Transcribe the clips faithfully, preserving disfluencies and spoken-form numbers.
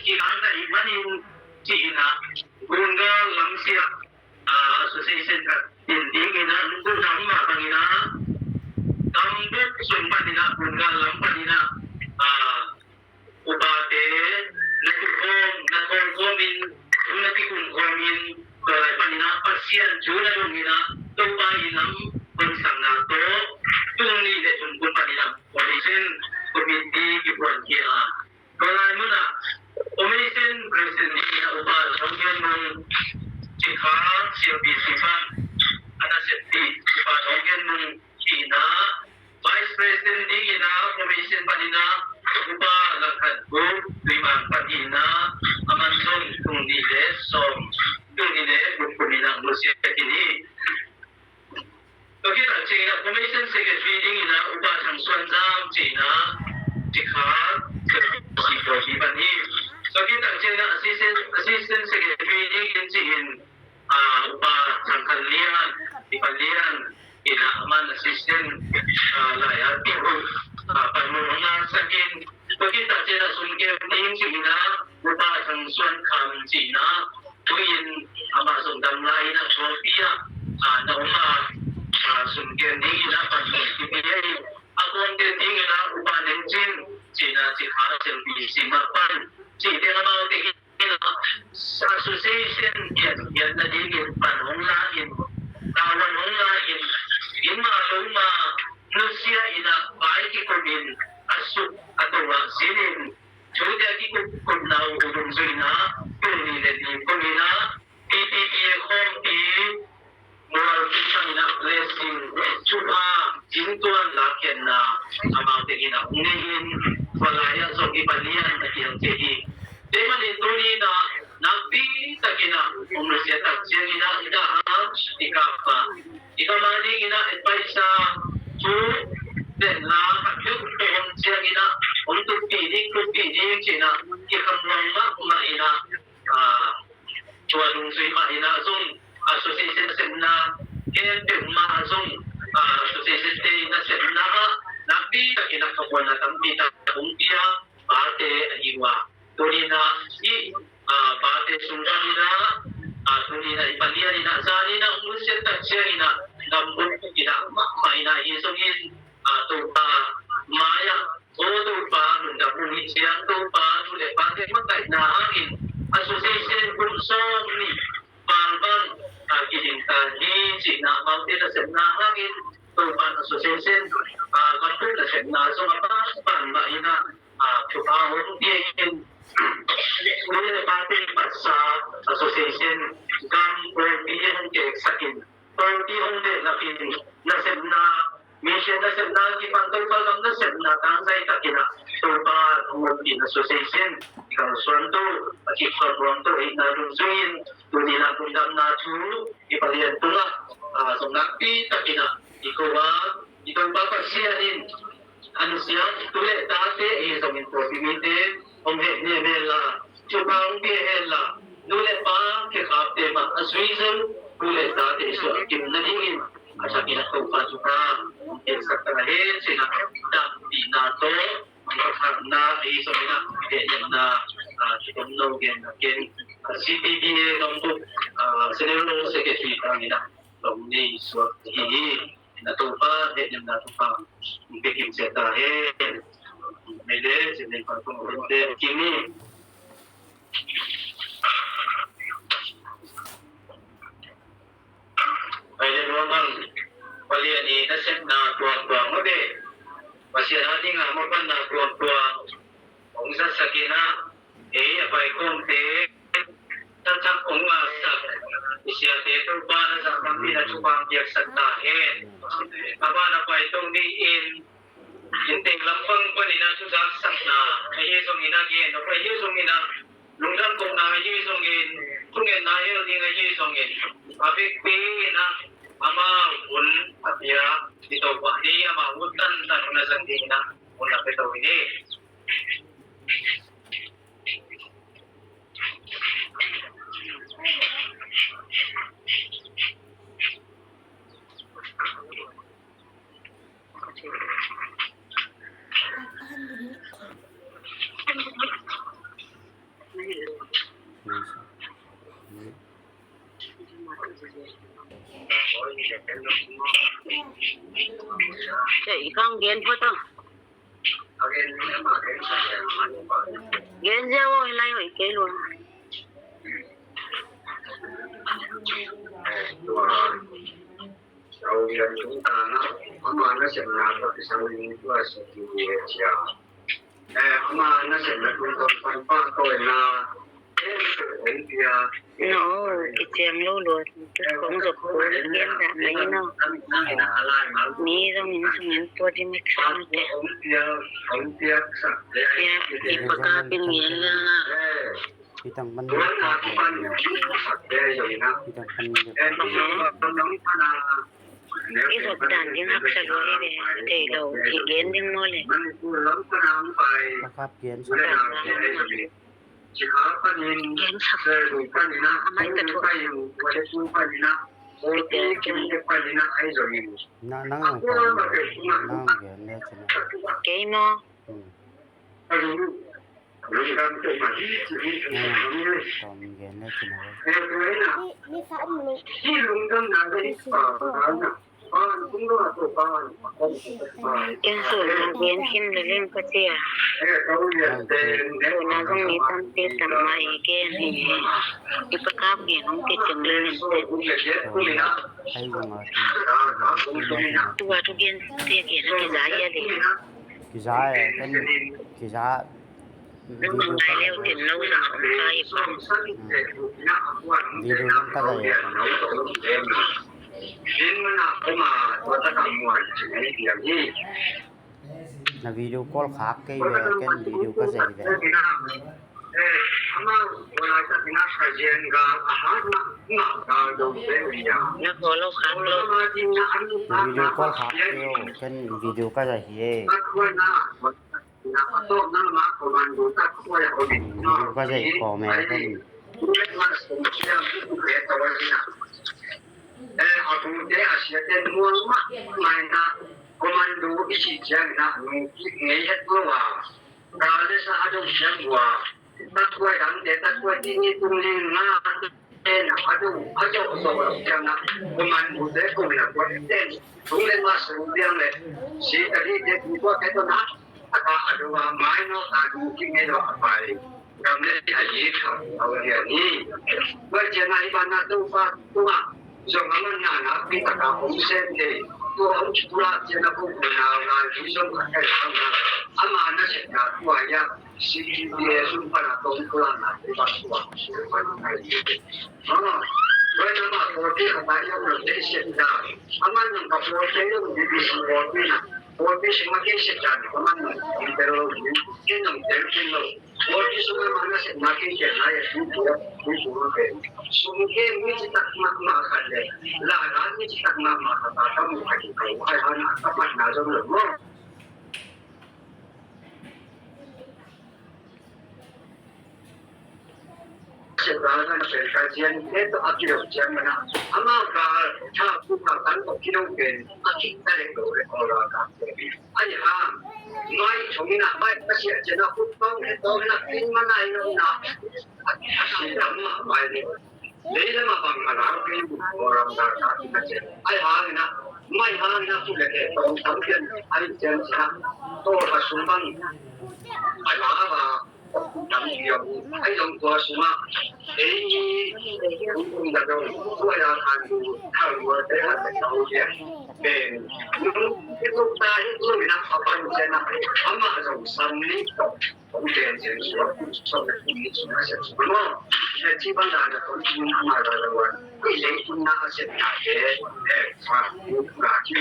kikang na i manin ci-in ah Gungal lamsiah, ah, association khat in dingin ah lungkul na om mah bangin ah Gambuk sung panin ah Gungal lam panin ah, ah, upate na kikhawm, na khawm khawmin, na kikum khawmin, tua lai panin ah Pasian thu na dongin ah Topa i lam honsakna tawh tul nih le thum kum panin ah Foundation Committee kiphuan khia a, tua lai munah Foundation President dingin ah Upa Thang Gen Mung, Cikha C L P C pan a nasep ding Upa Thang Gen Mung, dingin ah Vice President dingin ah Foundation panin ah Upa Langkhat Guk Tuimang panin ah, aman zong tul nih le sawm, tul nih le guk kumin ah nusia khin hi. Tua khit tak ciangin ah Foundation Secretary dingin ah Upa Thang Suan Zam ci-in ah Cikha C L P C pan hi. Tua khit tak ciangin ah Assistant, Assistant Secretary dingin ci-in, ah, Upa Thang Khan Lian, Upa Lian, in ah aman assistant, ah, lai ah, pi hu, ah, pan mu hong ngahsak in, tua khit tak ciangin ah sum kem ding ci-in ah Upa Thang Suan Kham ci-in ah, tu-in amah zong dam lai in ah Chawlpi ah, ah, na om a, ah, sum kem dingin ah pan mu kipia in, a kuangte dingin ah Upa Neng Cin ci-in ah Cikha C L P C mah pan, cihte amaute in ah association pian, pian nadingin pan hong la in, tawan hong la in, in mah lo mah nusia in ah vai kikum in, a suk a to ah zin in, thute a kikup, kupna uh dungzui in ah tul nih le li kum in ah P P P A khawmpi mualpi tangin ah blessing, thupha, inntuan lakkhiatna amaute in ah hong nei in, tua lai ah zong i Palian a kiang cia hi. Tua manin tuni in ah nakpi takin ah hong nusia tak ciangin ah i dah ah i kap ah, i kap ah dingin ah advisor thu den la khat peuh hong om ciangin ah hong tuppih ding, tuppih ding ci-in ah i khamluang mahmah in ah, ah, tua dungzui mah in ah zong association sepna, khempeuh mah zong, ah, association te in ah sepna ah nakpi takin ah khamuanna tampi tak hong pia pate ahi uh a, tuni in ah i, ah, pate sung panin ah, ah, tuni in ah i Palian in ah zan in ah hong nusia tak ciangin ah Gambuk in ah mahmah in ah hi zongin, ah, Topa mai-ah, o Topa, lungdam ung hi ciang, Topa thu le pate makaihna hangin association kum sawm nih val bang, ah, kiding ta hi cihna amaute nasepna hangin Topa association, ah, Gambuk nasepna zong a pan pan mah in ah, ah, thupha hong pia in, nu le pate patsa association gam pawlpi hong keksak in, pawlpi hong behlap in, nasepna, mission nasepna kipan Topa gam nasepna tangzai takin ah Topa hong ompih association i kalsuantu, a kikhuabuangtu ahihna dungzui in, tuni in ah lungdamna thu i Palian tungah, ah, zong nakpi takin ah i ko a, i Topa Pasian in a nusia tu le tate ahi zongin pawlpi mite hong hehnem hen la, thupha hong pia hen la, nu le pa khekhapte mah a zui zo tu le tate i suah kim nadingin a thakin ah Topa thupha hong piaksak ta hen cih in ah dahpihna tawh, hong thakna ahi zongin ah hehnemna, ah, kitom no gen a ken, ah, C P B A Gambuk, ah, General Secretary tangin ah hong nei suak hi hi. Na Topa hehnemna thupha hong pia kimciat ta hen. Hei le, ci nei pan kong hong te kim hi. Hei le, lua bang Palian i nasepna tuamtuam mah ve, Pasian a dingin mapanna tuamtuam hong zatsak in ah, ei a paikhawmte taktak hong ngahsak i siate Topa na zahtakin ah thupha hong piaksak ta hen. A ban a pai to ni in, innteek lampang panin ah thuzaksakna ahi zongin ah, gen nop ahi zongin ah, lungdam kohna ahi zongin, thungetna hel ding ahi zongin, a vekpi in ah amau hun a pia i Topa hi, amau hun tantan hun a zang dingin ah hun a pia to hi ni. Cei kang gen phot a. Gen ziau aw, hi lai hoih kei lua. Ama nasepna tawh kisang in tua si ti hi cia. Eh, ama nasepna tungtawn pan pahtawina. No, kiciam lo lua. Kong zok ko gen dah mai no. Mi zong in sung in tua di mik sang te. Ya, i paka pin gen lel na. Kitang pan ni ka ke. Kitang pan ni ka ke. I zop dan ding haksa lua hi ve. Thei lo, i gen ding maw le. Ka kap gen sa. Gen sak. A mai ka thuah. Na, nang zong pan ni. Nang gen le cina. Kei maw? Hmm. Nang tawm gen le cina. Ni, ni fa um lo. Ni si lo. Ken su na gen khin le ling ka cia. Su na zong ni tampi tam ma i gen hi. I pakap gen hong kiciam le ling te. Ai zong a. Tua tu gen te gen a kiza ia le. Kiza e, ken kiza. Video ka zai. Video ka zai. Na video call khak kei ve, ken video ka zai ve. Na video call khak kei o, ken video ka zai hi e. Video ka zai kawm e, ken. Commando i cih ciangin ah nungkik ngei het lo a, gal le sa a do ciang uh a, tatuai dangte, tatuai tini tung ling nga te na a do a do a do ciang ah, commando te ko na ko te tung le ma sung piang le, si ta li te tu ko te to na. A ka a do a mai no ta du ki nge do a pai. Gam le a yi kha a wa ria ni. Wa jia na i ba na tu pa tu ma. Zong a man na na pi ta ka hong sen te. Tu a hong chu tu la jia na ko ko na la yi zong ka kai sa na. A ma na se na tu a ya. Si ki bi e zong pa na tong tu la na tu pa tu a. Wa na ma ko te ka ba ya na te se na. A ma na ka ko te yo ni bi si ko te na. Ko te se ma ke se na. A ma na ko te lo ni. Ke na te ke lo. Sungke mi citak mahmah khat le lala mi citak mahmah khat a ka mu khat in ko ai hana ka patna zong lo maw? Sepra na pen ka zian te to a kilo zian mana ama ka tha ku ka kan to kilo pen a ki ta le lo le ko la ka. Ai ha, mai thong ina mai ka sia cena ku tong he tong ina kin mana ina na. Lam ma bai le. Lei lam a bang a lau ke bu ko lam da ka ki ka ce. Ai ha ina. Mai ha ina ku le ke tong tam pian. Ai chen sa. To ka sum bang. Ai la ba. Tam pian. Ai long tua sum a. Ei ni. Ku da dong. Ku ya kan du. Ka lu te ha te tong pian. Ben. Ku ta hi ku ina pa pan cena. Ama zong sam ni to. Hong pen zen suak, suak na kum ni cina sep suak maw? Sia ci bang dan na tong cina ama dan na wan. Kui lei kum na a sep na ke. Eh, fa, ku na ki.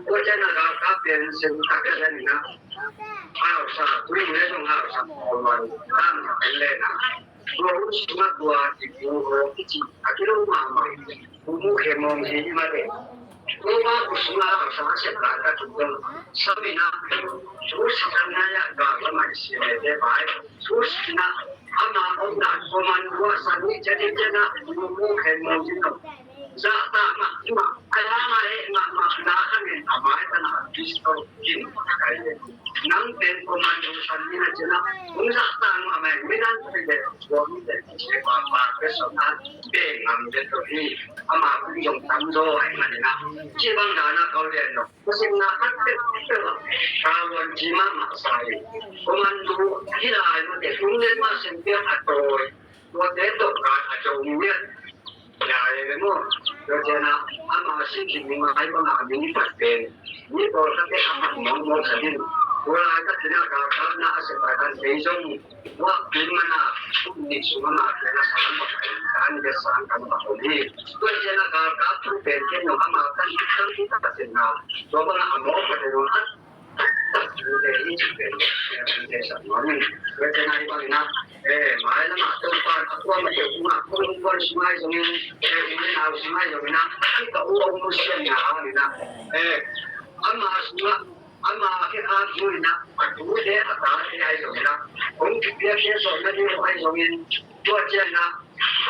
Ko cina ga ka pen zen ta ke zen na. Hau sa, kui ne zong hau sa. Ko wan, tam na pen le na. Ko hu sima tua ti ku ho ki ci. A ki lo ma ma. Kumu khe mong hi ma de. Kumu kusunga sa se ka ta tu dong. Sa mi na. Su si kan na ya ga ga mai si me de bai. Su si na. Ama om na ko man wa sa ni je ni je na. Kumu khe mong hi no. Za ta ma ma. Ai ma ma e ma ma na ka ne ama e ta na. Kristo kin ka ye. Nang pen commando san ni na ci-in ah, hong zahtak nuam a, midang pen tua mite ci-in pa pa pen sawm na, pen ngam pen tua hi, ama pen zong tamzaw ahih manin ah, ci bang dan a kau lian lo. Tua sin na khat peuhpeuh ah, ka luan ci mahmah sa hi. Commando hi lai mah teh, tung den mah sin piak a tawi. Tuate tawh ka a zong miat lai le maw. Tua ciang a, ama si khin ni ngai bang a min i pat pen, mi pawlkhatte a pat mawkmawk sa ding. Tua laitak in a galkapna a sia pai kan tei zong, tua pen man a, kum nih sung ama pen a sang bak a, kan bia sang kan bak om hi. Tua ciang a galkap thu pen ken zong ama kan i kan i tak sin na, tua bang a mawk ka te zong a,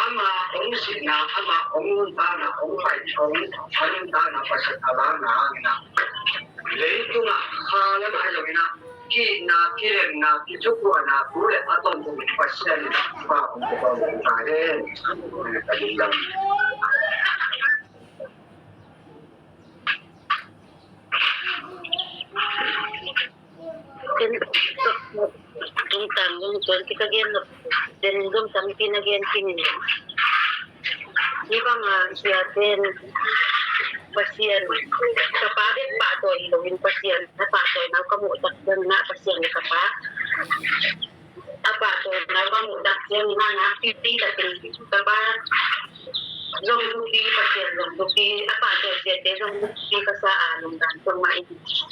ama hong sihna, ama hong nuntakna, hong pai, hong a nuntakna Pasian a lakna hangin ah, leitungah kha le mai zongin ah, ki-itna, kilemna, kithukuahna, tu le a tawntung Pasian in ah pa hong pia ta hen. Ka lungdam. Ken, tungtang zong tuan ci ka gen lo. Ken zong tampi na gen khin in. Hih bang a siaten Pasian, ka pa bek pahtawi hi loin Pasian a pahtawi nau ka muh tak ciangin ah Pasian le ka pa a pahtawi nau ka muh tak ciangin ah nakpi takin ka pa zong thupi, Pasian zong thupi, a pahtawi siate zong thupi ka sa a, lungdam tuan mah ing.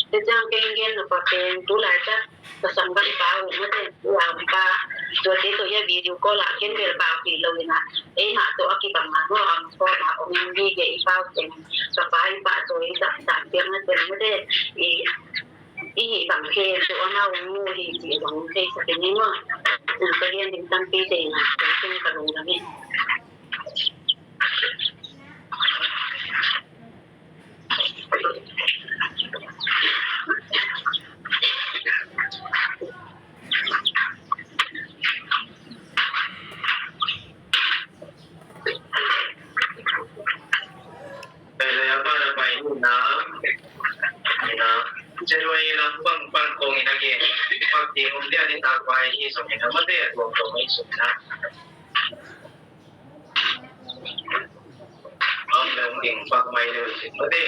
Tua ciang ken gen nop a pen tu laitak ka sanggampa uh mate, u Lampa, tuate tawh hia video call ah ken bel pau kei lo in ah, eimah tawh a kibang a maw, a kawm a om in, video i pau teng ka pa i pahtawi i zahtak piakna teng mate, i, i hih bang khe tawh amau hong mu hi cih zong theisak in i maw. Ka gen ding tampi tei na, ken ken ka lungdam hi. January lam bang bang kong in a gen. Pak ding um dia ni tak bai hi song in a mate a tuang kong hi song na. Ang lam ding pak mai le sing mate.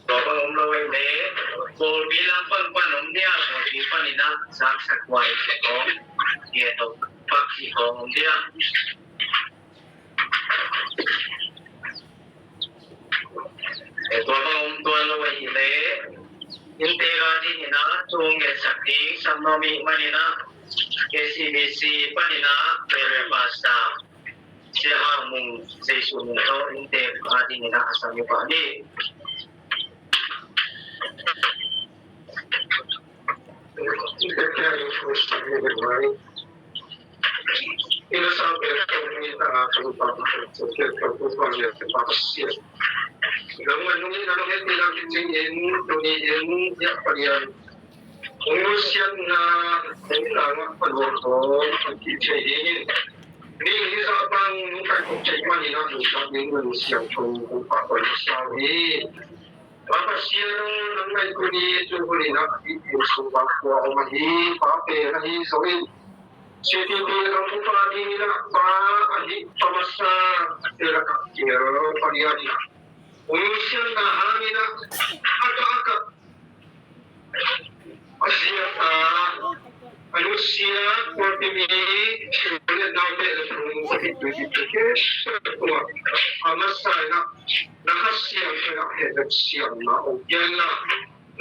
Tua bang om lo ei le, pawlpi lam pan pan om dia, pawlpi pan in a, sak sak kuai se kong, kia to pak si kong om dia. E, tua bang om tua lo ei le, Intera ding in a, tung ngetsak ding, sam no mi man in a, K C B C pan in a, Reverend Pastor Sia Hau Mung, Jesu min tawh, Intera ding in a, a sam i pah ni. Hong nusiatna, hong tangah paluang hong hong kithei dingin. Ni hizah bang hong kaikhop thei manin a hong sak ding hong siangtho hong pahpah hong sau hi. Pa Pasian aw, nang ngaihkun hi, tu hun in a i inn sung bang kua om ahi, pa pen ahi zongin. C T P nang upa dingin a pa ahi, pa masa, a tel a kap kir, pa lian in a. Hong nusiatna hangin a, a ka a kap a ziak a, a nusia, tua timi, tua le naute le tung, tua hi, tua hi, tua hi, tua. A masa in a, na Kha Siangtho in a, he na siam na, ong pian la.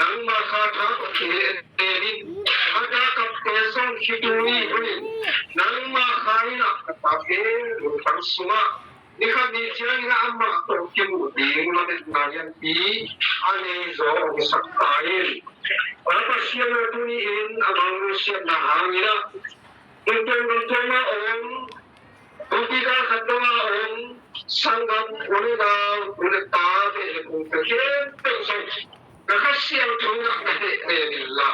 Nangma kha tha, he, he, he, a ka kap te song, khi tu ni, hui. Nangma kha in a, ka ta he, ru tang sung a. Ni khat ni ciangin amah tawh kimuh ding lametna lianpi a nei zaw hong sak ta in. Pa Pasian aw, tuni-in amau nusiatna hangin a, tuamtuam tuamtuam a om, bupi khat dong a om, sanggam u le nau, u le pa, vei le kung te khempeuh zong na Kha Siangtho in na hehnem inla,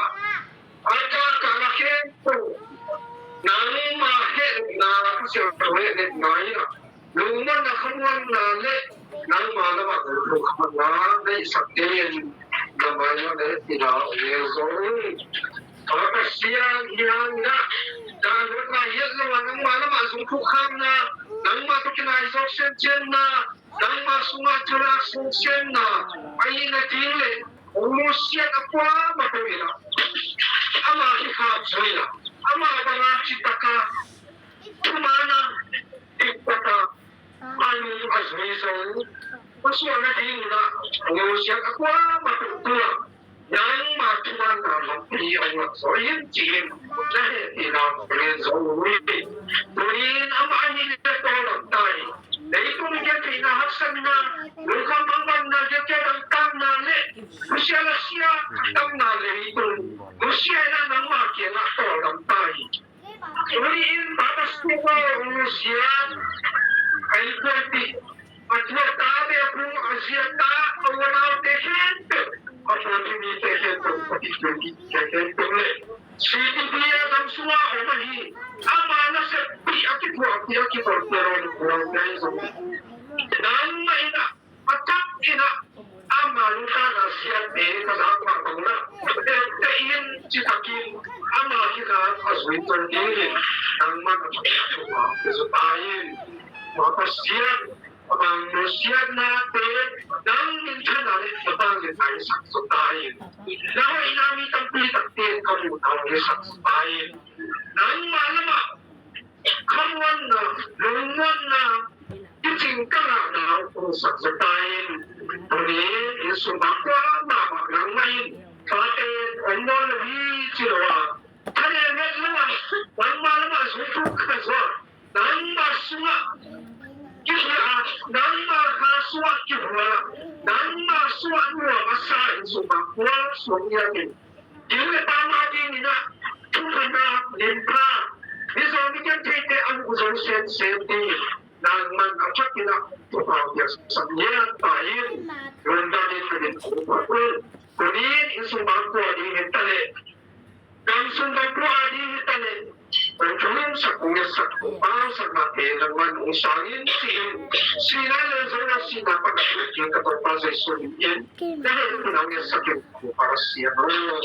a taktak na khempeuh, nangma hehnepna, Kha Siangtho hehnepna in a lungmuanna, khamuanna le nangma lamah lungkham na neihsak dingin na mai-ah na hehpihna hong ngen zo ung. Aw Pasian, hi hangin ah, dan luatna hiat lo a nangma lamah zong phukhapna, nangma tawh kinai zawk semsemna, nangma sungah thulak semsemna a hih nading le hong nusiat a kuamah peuh in ah, ama kikhap zo in ah, ama banga citak a, thuman a, diktak a, a lung a zui zo, a suahna ding in ah, hong nusiat a kuamah peuh tu-in ah, nangma thumanna lampi hong lak zo hi, ci-in na hehpihna hong ngen zo uh hi. Tuni-in amah ahi leh tawldam ta hi. Leitung gentheihna haksatna, lungkham bangbanna, gilkial dangtakna le nusia lasia a tamna, leitung nusia in ah nangma kiangah tawldam ta hi. Tuni-in Papa Siva hong nusiat, a innkuanpih, a tu a ta, a bu a zia ta, a u a naute khempeuh, a pawlpi mite khempeuh, a pawlpi mite khempeuh le C T B a gam sungah om ahi, ama naseppih a kiphuahpih a kipawlpih a rawlpih a om ahi zong, nangmah in ah a tak in ah, ama lungtang a siate ka zak mah bang in ah, teh teh in, citakin ama kikhap a zui tawh dingin nangman a thupha ka zong ta in. Aw Pasian, a bang nusiatnate nang minthanna le na vangliatna in sak zo ta in. Na hoihna mi tampi takte in ka muhna hong hisak zo ta in. Nangma lamah khamuanna, lungmuanna, kicing ka ngahna hong sak zo ta in. Tuni-in inn sung bang kuamah mah nangmah in, pate in om nawn lo hi ci lo a, thanem het lo a, nangma lamah zong phukhap zo a, nangma sungah kipia a, nangma kha sungah kipia a, nangma sungah nuam a sa inn sung bang kuamah suang ngiat in, ding le pam a dingin ah, thupha na, limpha, Mizo mi gentheite a huh zo semsem ding, nangman a thakin ah thupha piaksak ngiat ta in. Lungdam in ka min thupha kul. Tuni-in inn sung bang kua ding hi ta leh, gam sung bang kua ding hi ta leh, hong thungetsak, hong ngetsak, hong pausaknate nangman hong sang in, ci-in, sihna le zong a sihna pan a thuk ding ka Topa Jesu min in na hehpihna hong ngetsak in, Topa Pasian aw.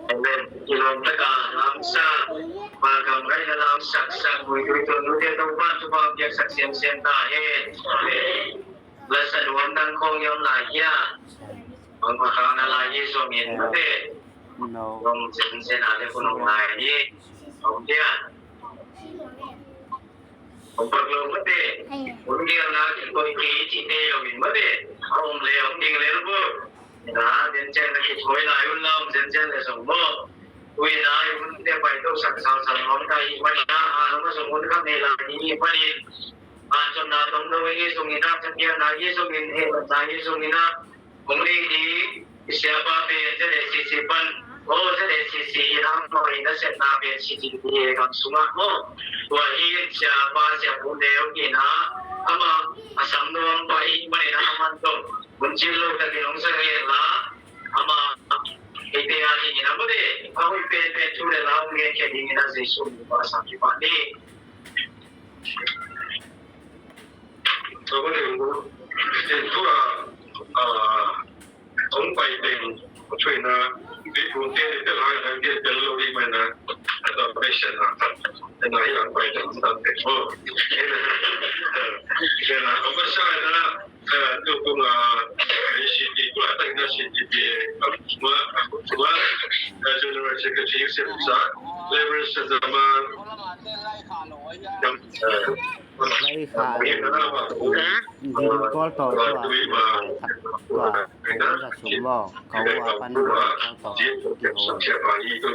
Amen. Kilawm taka lamsa, ma kam gai na lamsak sak, mui tui tun nute tong pan tu pa piak sak siam siam ta hen. Amen. Lasa duam dang kong yom lai hia. Bang ma kang na lai hi zong in mate. Zong sen sen a le kun ong lai hi. Ong hia. Ong pak lo mate. Ong hia na ki koi kei ci te lo in mate. A ong le ong ding le lo bo. Na den chen na ki koi lai un la ong den chen le zong bo. Ui na ung te pai to sak sal sal ong ta hi ma na a lo ma zong ong ka ne lai hi ma ni. A zong na tong lo hi zong in a ka pia na hi zong in he na hi zong in a. Kong ding ding, i siapa pen Z S C C pan, o Z S C C i hang maw i nasepna pen C T P A kam sungah maw. Tua hi siapa siapu neu hi na, ama a sam nuam pa i manin a man tong, mun cil lo takin hong sa ngen la, ama i te a ding in a mute, a hui pen pen thu le la hong ngen khia ding in a Jesu min pa sam ki pa ni. Tua ko ding, tua, ah, hong pai teng, tua ina, di tung te, te lai, lai, te, te lo di mai na, a tua pai sian na, te na hi ang pai teng, ta te ko. Te na, hong pa sa na, eh, tu tung, ah, C T, tua ta na C T P, ah, tua, tua, eh, General Secretary, Sim Sa, Reverend Sa Zaman, eh, Lai kha le, video call tawh tua, tua, tua, tua, sum maw, ka ua pan video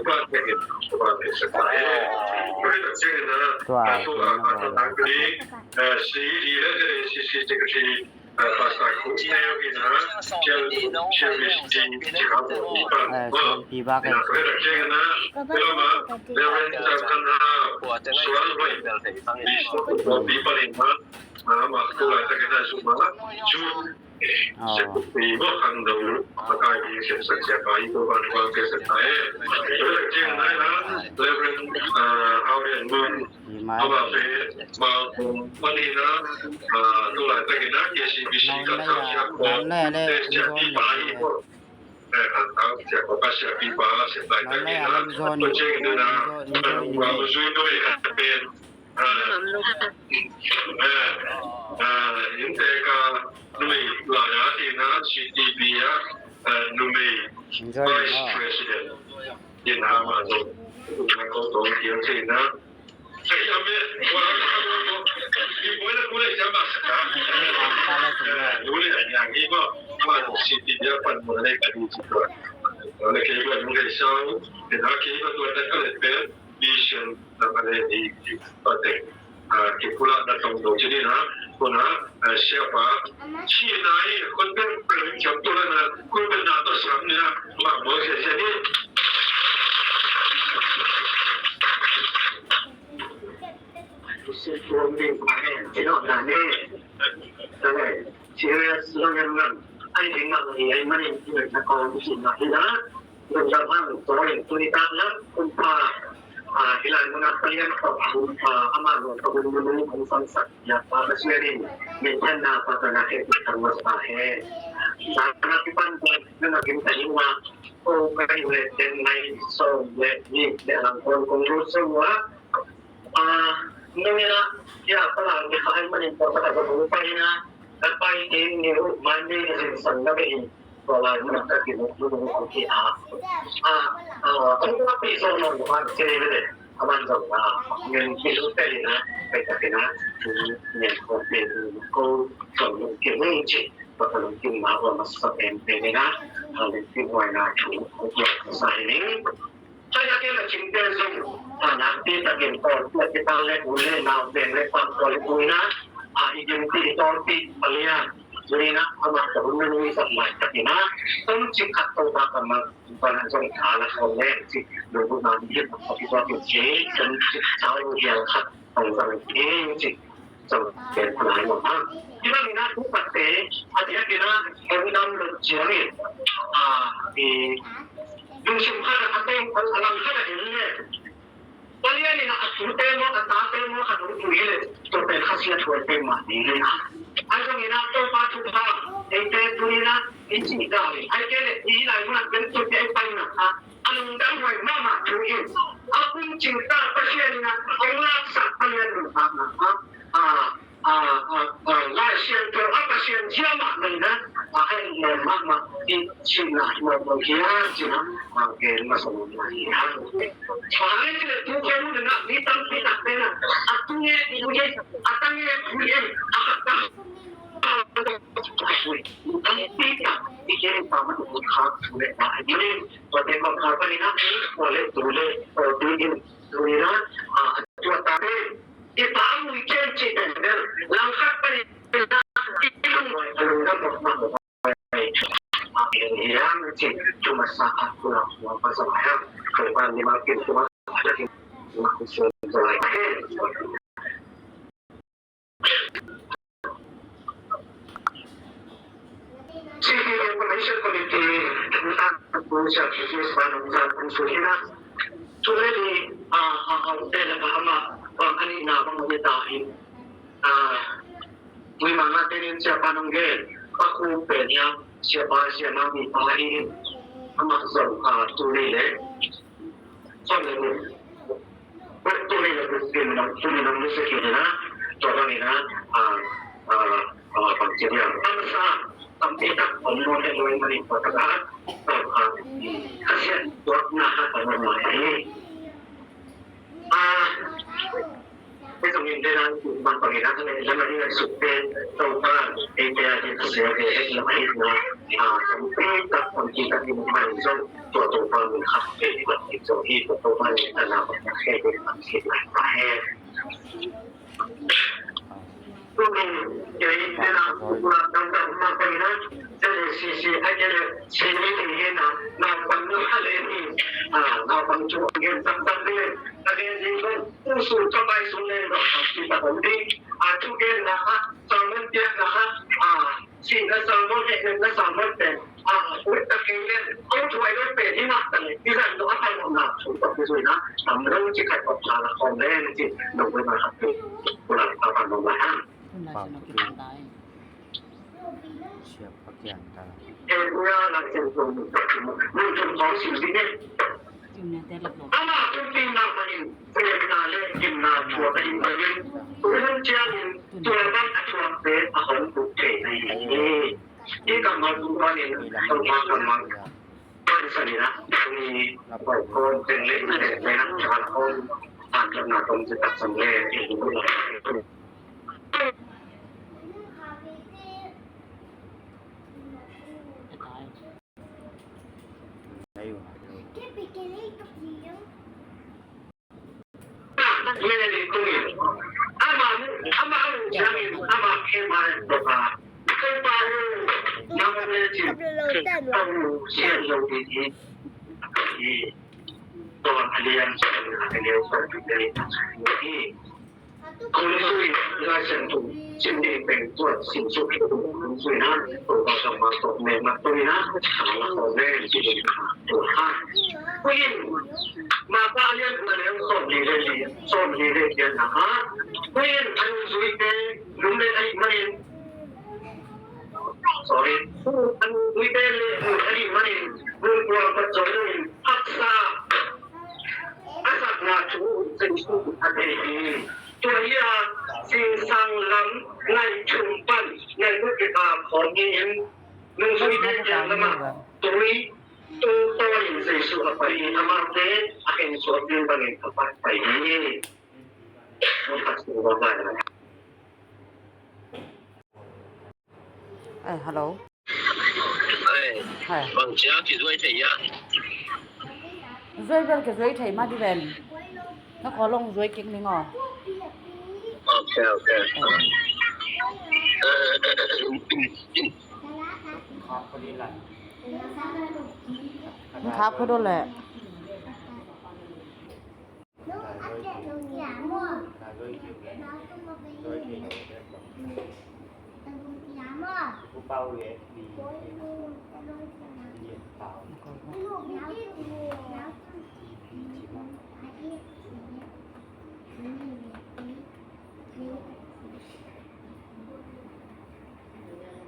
call tawh, video. Tua, tua, tua. Eh, suan pi bak eh. Oh. Pi mai. Nau le, nau le, nau le. Mission na pale di pate. Kipulak na tong do cini na kuna siapa cina i konten kering jam tu na kun na to sam ni na mak mo sia sia ni. Serious lo yang ngan. Ai ding ngan ni ai manin na kong sin na hina. Lungdam hang, sorry, tuni tak lam kumpa. Hilai muna palian ko kumpa ama lo ko bulu bulu kung sangsak ya pa kasirin. Minsan na pa ka na he kung mas pa he. Sana kipan ko na maging taliwa. O kay we den may so we ni de lang kung kung ruso wa. A, nungin ah, ya, palang ni khai manin ko kata ko pai na, ka pai tin ni ru man ni sin san na be in, ko lai mun ka kin ru ru ki a. A, a, ko ka pi so no ko an se le. A man so a, ngen ki su te na, pe ka kin a, ngen ko pe ko so ki mun chi, ko ka kin ma ko ma sa pen pe na, a le ki wa na chu ko sa ni. Khaia kei a cingte zong, a, nakpi takin tawlpih a kipan le u le nau pen le pam tawlpih na, a, i gimti i tawlpih palian, tuni na, amah ka hun nung i zat lai takin a, tawmcik khat Topa ka mang, bana zong tha la khawm le, ci, nungbu na mi hip a kituak in ci, tawmcik sau hial khat, tawmcik in ci. Cang pen a lai lo hang. Hi bang in a thu patte, a diakin a hong dam lo ciangin, a, i lungsim khat a, a teng a lang khat a en le. Palian in a tute maw, a tate maw, khat hong tu hi le, tua pen khasiat huai pen mah ni le a. A zong in a Topa thupha, eite tuni in a, i cih dan in. Ai ke le, i lai mun a pen tute i pai na a. A lungdam huai mahmah thu in, a kum cingta Pasian in a hong laksak Pasian lungdamna, a, a, a, a, a, Lai Siangtho a Pasian zia mahmah in a, a, a lungdam mahmah i cihna hi mawkmawk hi a, cihna, a, gen masa mawkmawk hi a. Fa le cih le tu khawng in a mi tampi tak te in a, a tu nge tu nge, a ta nge tu nge, a, a, a, a, tampi tak i gen pa mah tu kha tu le pa a nge. Tua te kong kha panin a, tua le tu le, tua tu in, tu in a, a, tua ta te, i pa a mui ken ci den den, lang khat panin a, i lung, a lung dam mah mah mah. A, i lung hiam ci, tu masa a, tu la, tu masa a, tu pa ni ma kin tu ma, tu ma kin tu la. City Information Committee, Pu Sia Pu Sia Panong Sia Pu Su Hina. Cule ni, a, a, a, te la ka ama, bang ani na bang ni ta hin. A, wi ma nga te nin Sia Panong Gen, pa ku pe nia, Sia Pa, Sia Ma mi pa hin. Ama zong, a, tu ni le. Sawm le guk. Tua tuni le guk sim nong, tuni nong ni sekin na, tua bang ina, a, a, a, bang ci dia. Bangsa, tampi tak om no he loi mani tua tak a, tua, a, kasian tua na ha tua no ma he. A, Ei zong in dena bang bang in a, lama ding a sukte Topa, eite a ding a sia ve het lama hitna, a, tampi tak, tampi tak in man zong, tua Topa min khat ve, tua zong hi, tua Topa min tana bang na he ve, bang hi lai pa he. Tumin, ei dena, tua dang dang ma bang in a, J C C, a dena, sini in hi na, na bang na ha le ni, a, na bang cu gen tak tak le, a gen zing bang, Pu Su ka pai sung le ro ka ci ta om ding. A thugenna ah, sermon piakna ah, a, sihna sermon, hehna sermon pen, a, ut ta kei le, a ut huai lo pen hi mah ta le, i zan lo a pan lo na, thu tawh ki zui na, tam lo ci khat kop sa la khawm le, ci, lo bai ma khat tu, ku la ka pan lo ma ha. Sia Pa Kiang ta. Ama kum pi nak manin, kum na le, kum na tua ka in manin, kum ciangin, tua bang a tua pe a hong kum te na hi. Ki ka ma kum manin, tua ma ka ma. Tua sa ni na, ni, tua kum teng le, teng le na, tua kum, a tua na kum te tak sam le, Kong sui, Lai Siangtho sim ding pen tua sim suk hi tua kong sui na, tua ka ma tua me ma tua na, ka la ko me si ding ka tua ha. Kuyin, ma ka alian na le sawm li le li, sawm li le li na ha. Kuyin, anu sui te, lum le ai manin. Sorry. Anu sui te le, ai manin. Lum tua ka sawm li, haksa. Asa Nga thu Jesu a thei hi. Tua hi a, singsang lam nai thum pan nai guk kikap khawm hi in, nungzui te kiang lamah tui tung tawi in Jesu a pai hi. Amaute a khen suak ding bangin a pai pai hi. Ai, hello. Ai, hai. Bang cia kizuai thei ia? Zuai bel kizuai thei mah di ven. Na khaw long zuai kik ning aw. Ok, ok. Ai. Khak khuado leh.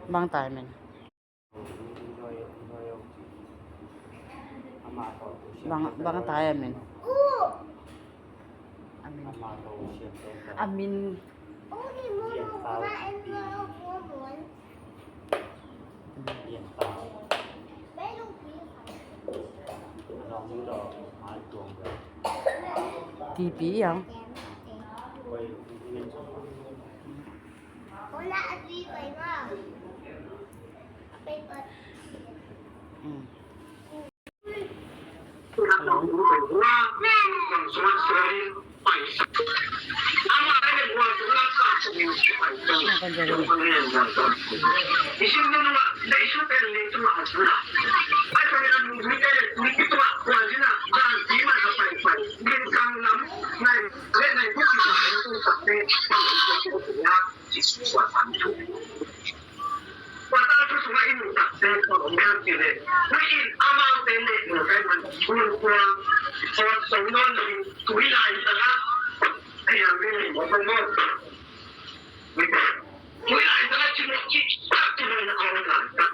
Bang tai men. Bang, bang tai a min. A min. A min. Tipi yang. Tua tal thu sungah i nuntakte kong om hiam cih leh, tu in amaute leh nungkai man, nungkua, hot song nawn lo in, tui lai tangah, a hiam ring ring bawk bawk. Tui lai tangah cimawh cih tak cimawh na kong lai tak.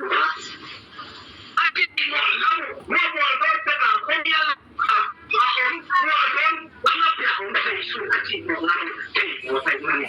A cimawh lam, mual mual dawn tak a, kong hiam a, a om, mual dawn, a ngap hiam a om, Jesu a cimawh lam, cimawh lai man.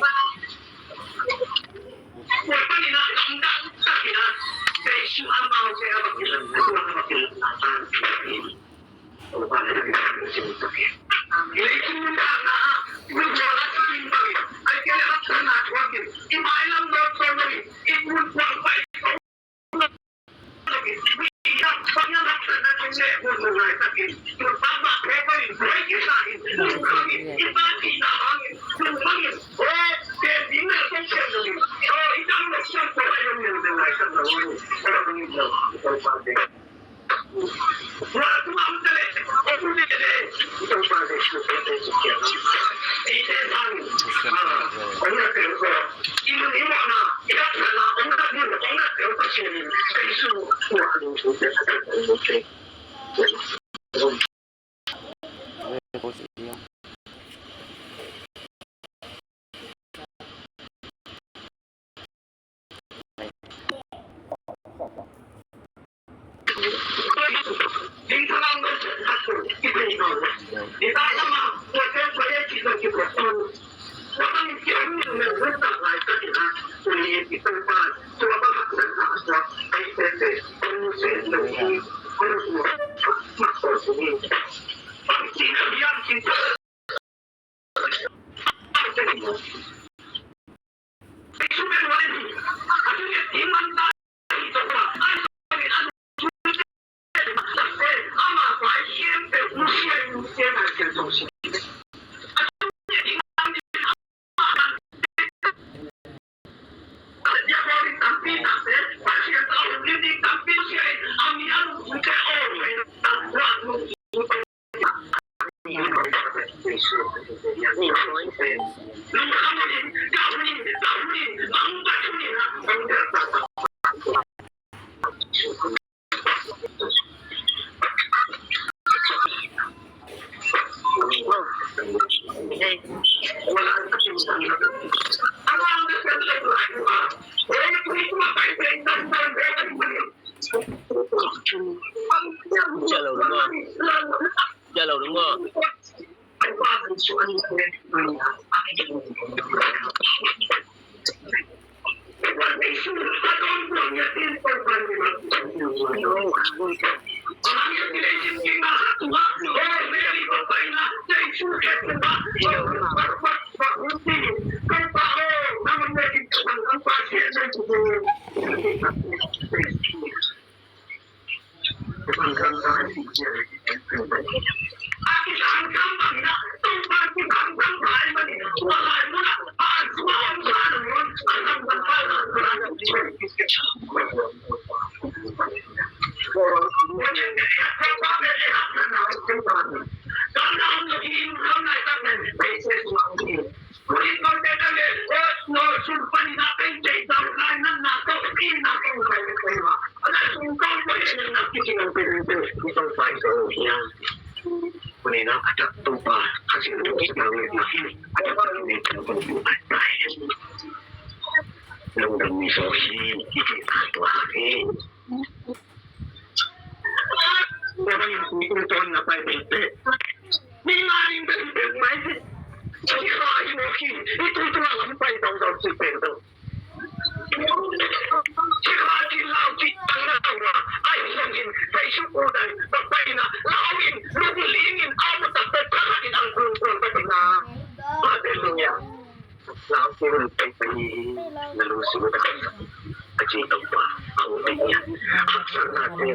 Ciah lo ding maw? Ciah lo ding maw? Hallelujah. Lau kul pei pei na lu su da a ci tau pa a u pei ya. Aksar na te,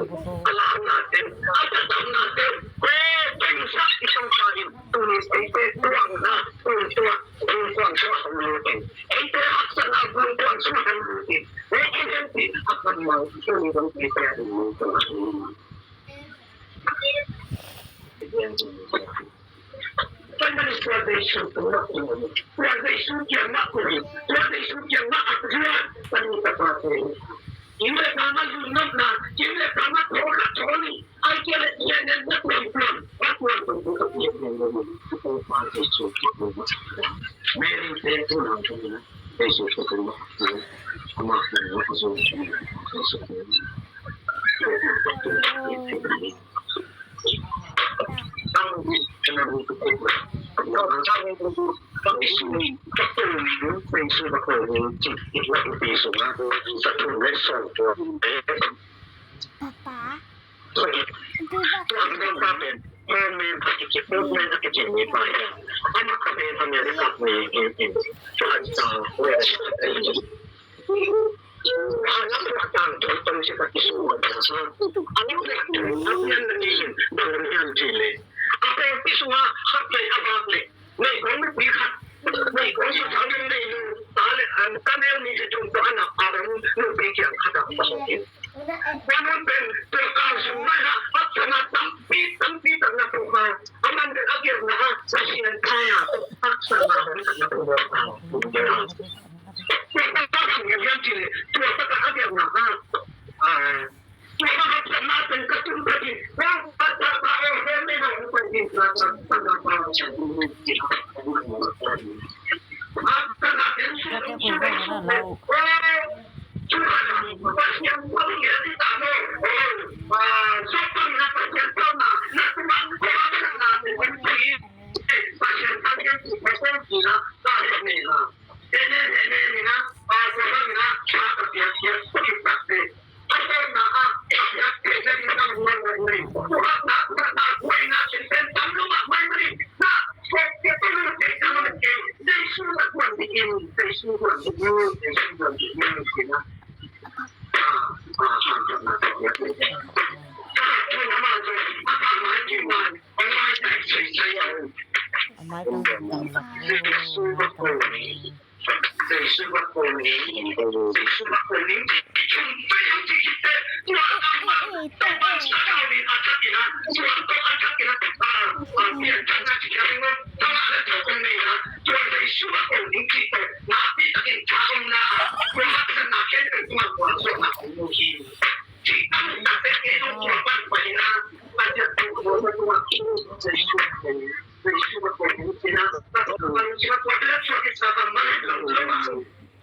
ala na te, ala tam na te, pe peng sa i tau pa in tu ni pei pei tuang na, tu tuang, tu tuang sa a u pei. Ei te aksar na tu tuang sa a u pei. Ei ei ei aksar na tu ni pei pei a u pei. Tua ahih manin tua Jesu tungah, tua Jesu kiangah kul, tua Jesu kiangah a zuan, tanu tapa te. Kiu le pama lungdamna, kiu le pama thokha thoni, ai kia le kia nen na tuan tuan, na tuan tuan tuan, Jesu kiangah. Mary te tu na tu na, Jesu kiangah. Ama kiangah, Jesu kiangah. Papa.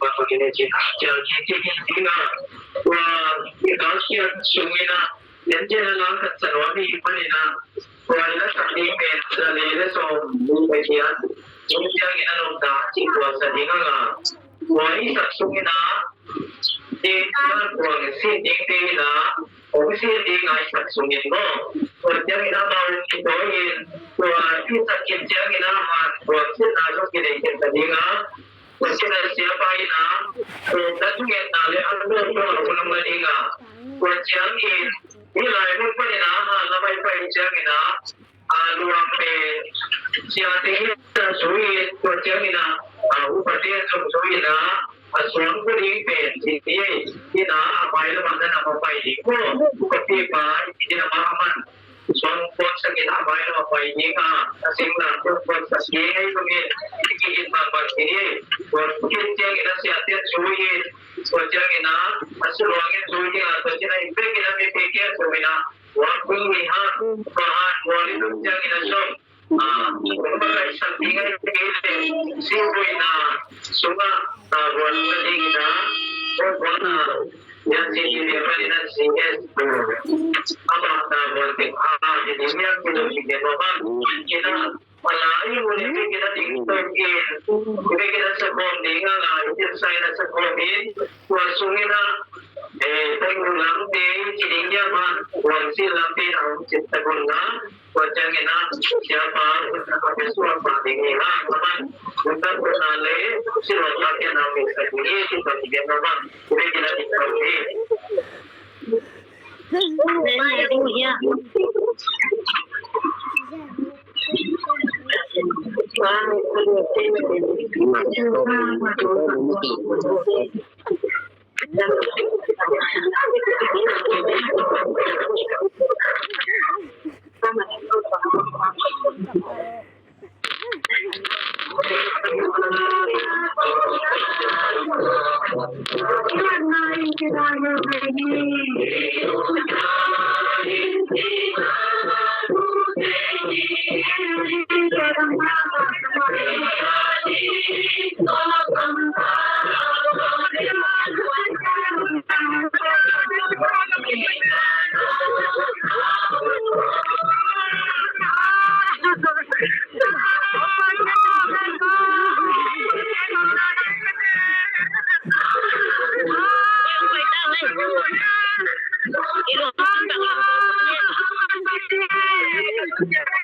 bang bangin e ci. Ciang ci ci ci na. Tua i ka sia sungina. Len ci na lang kat sa nuam i panina. Tua i na sa ni men sa le le so ni pe cian. Ci ciang ina lom da ci tua sa ni nga. Tua i sak sungina. Ci na tua si ni pe ina. Ong si ni ngai sak sungin mo. Tua ciang ina mau ki to in. Tua i sak kin ciang ina ma. Tua si na so ki le kin sa ni nga. Tua ci na siapa ina, tua ci na le an lo tua lo kunam ga dinga. Tua ciangin, i lai mun panin a, ha, la bai pai ciangin a, a, luang pen, siate hi ta zui, tua ciangin a, a, upate zong zui na, a suang ku ding pen, ci, ci, ina, a bai la man na ma pai ding ko, ku ka pi pai, ina ma man. Suang puak sak in a bai lo a pai ding a, a sing lam puak puak sak ding ei, kum in, i ki in bang bang ding ei. Puak kit ciang in a sia tian zui in, puak ciang in a, a su luang in zui ding a, puak ciang in a, in pek in a, mi pek in zui in a, puak kung mi ha, pa ha, puak in zui ciang in a song. A, puak sak ding ei, pek in, sing zui in a, sung a, a, puak ding in a, puak puak a, Yan si si dia pa ina si es. Ama ta buan tek a di di yan si do si dia pa. Kina pala i mu ni kina di to ki. Kina kina sa bom di nga nga i sa ina sa bom in. Tua sungina. Eh, tang lam te ki di ya ma. Wan si lam te na si ta bom na. Tua ciangin a, siapa, a, a, suapa ding hi hang, a, man, bukan pernah le, si Lota ke na mi sa ding hi, si Lota ke na man, ube kina di kau hi. Haleluya.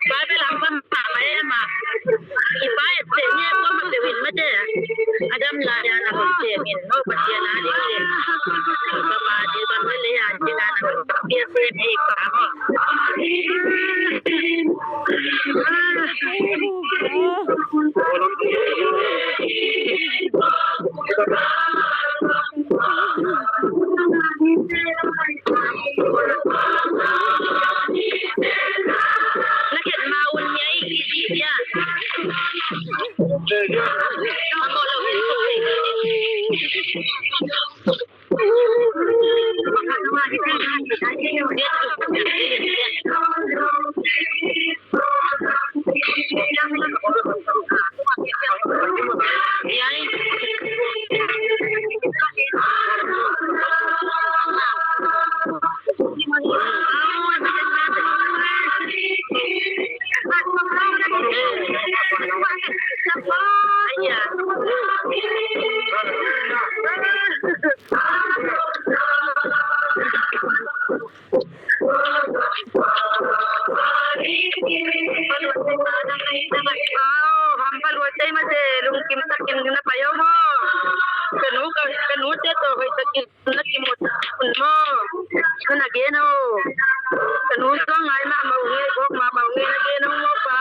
Bible hong pampa mah e mah. I pa et te ni e ko ma te win ma te. Adam la ya na ko te min no pa te na ni ke. Ka pa te ban le ya te na na ko te se ni pa mo. Aw, hampal ua tei mate lungkim takin na pai aw maw. Ka nu, ka, ka nu te tawh hoih takin na kimu un maw. Ka na gen aw. Ka nu suang ngai mahmah uh nge, bawk mahmah uh nge na gen aw maw pa.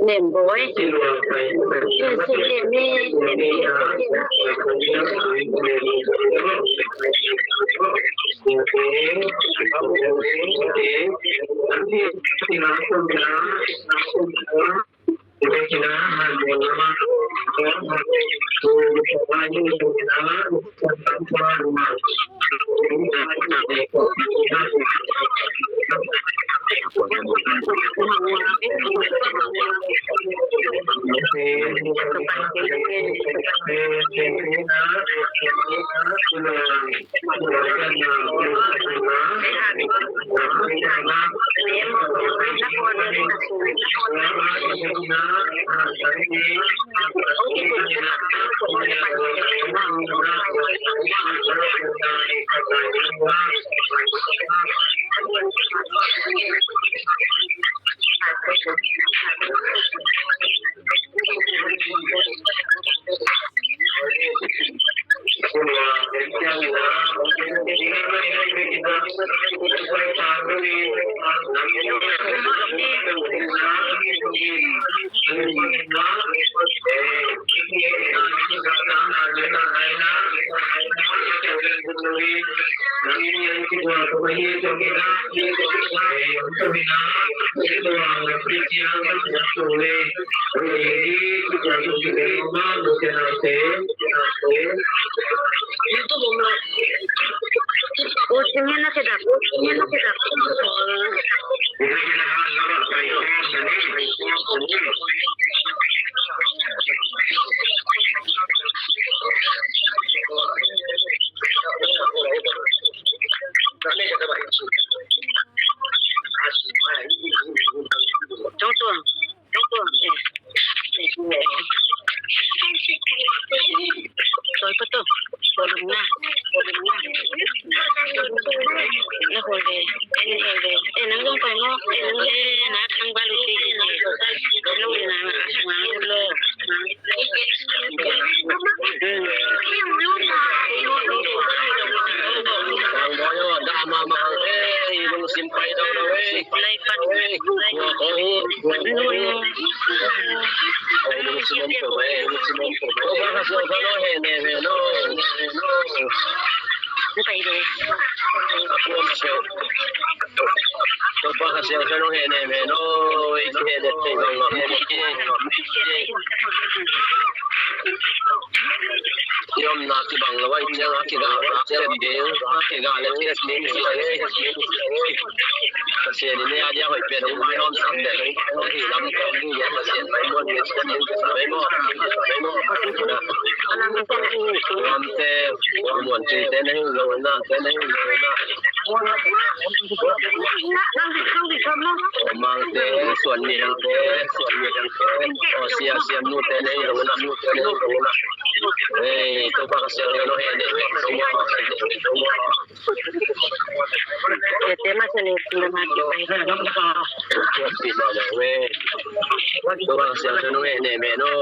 Nem boy. Topa Kha Siangtho nong heh nem hen aw. I kiheh det theih bang lo. I omna kibang lo, a i ciang a kiga let tek ding, a kiga let tek ding. Pasian in ei a dia hoih pen hong mai hawm sam den. Hong hi lam kong ding, Pasian mai muan ding, Pasian mai muan ding. Lamte, muan cing te na hi lo na, te na hi lo na. Mangte, suan ni hangte, suan ni hangte. O sia, sia nu te nei lo na, nu te nei lo na. Ei, Topa Kha Siangtho nong heh nem hen aw. Te te ma sa ni, ma ma ti pai. Topa Kha Siangtho nong heh nem hen aw.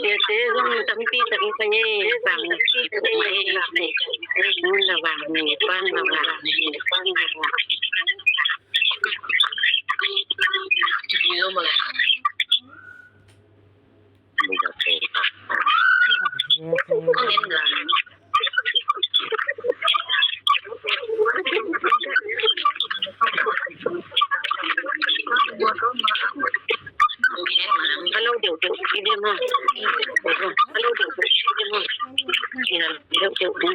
Siate zong tampi tak hi, bang mun la bang, ni pan la bang, ni pan la bang. Hello, Deu Deu, i dem ha. Hello, Deu Deu, i dem ha. Hello, Deu Deu.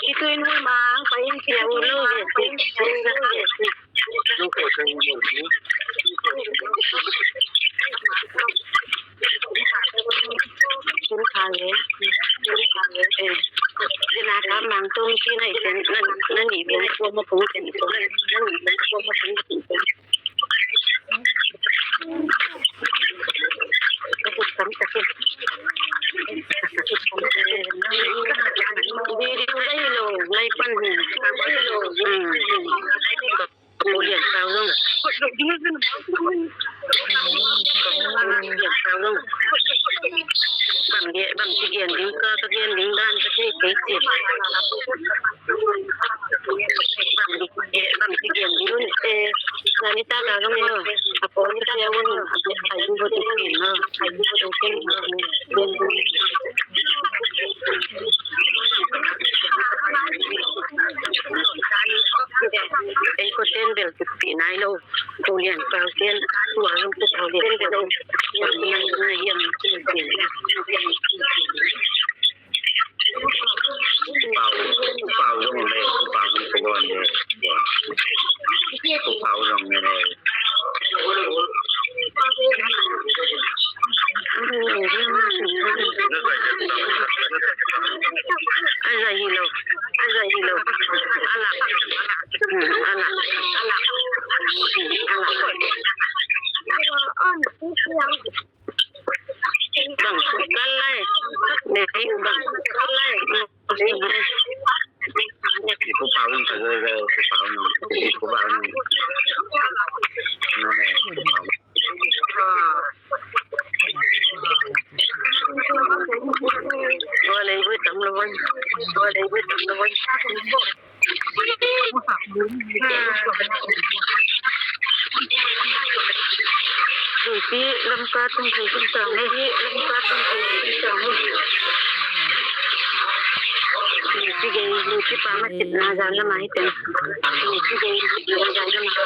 Itu in hui mang, pain sia ulo. Sin kha le. Eh. Sina ka mang tung si na isen, na, na ni bong ko ma tung isen ko. Na ni bong ko ma tung isen ko. Video lai lo, lai pan hi. Hmm. Ko lian sao zong. Ko lian sao zong. Bang dia, bang si gian ding ka, ka gian ding dan ka thei thei si. Bang dia, bang si gian ding. Eh, zani ta ka zong mo. A ko ni ta ya won. A ko ni ta ya won. Ei ko ten bel kipih nai lo. Ko lian pau ten. Tua lo ko pau lian pau. Ko lian pau ten. Pau, pau zong le, pau zong ko lian le. Pau zong le. A zai hi lo, a zai hi lo. A lak, a lak, a lak. Bang kal lai. Nei, bang kal lai. Pu Pau in sa, pu Pau in. Pu Pau in. Tua lei bui tam lo bang. Tua lei bui tam lo bang. Lamka tung thei tung tang, Lamka tung thei tung tang. Lucy gei, Lucy pa ma sit na zan la mai ten. Lucy gei, Lucy pa ma sit na zan la mai.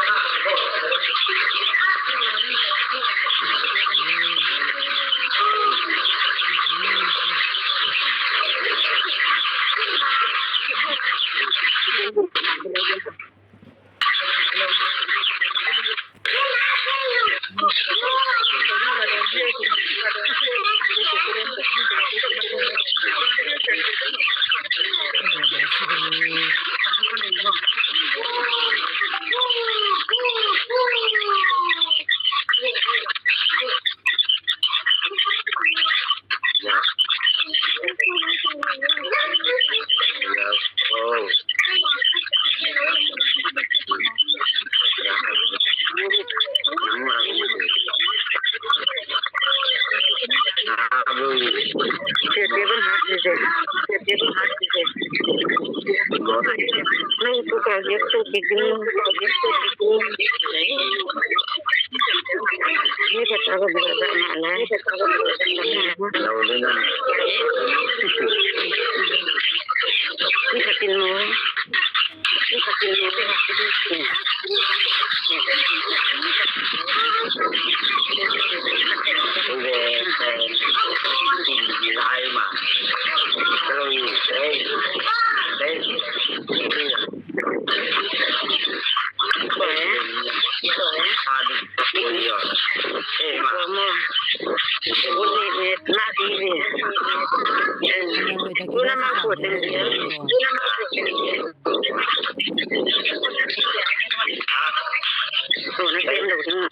Guna ma ko tem. Guna ma ko tem. Ko na tem lo.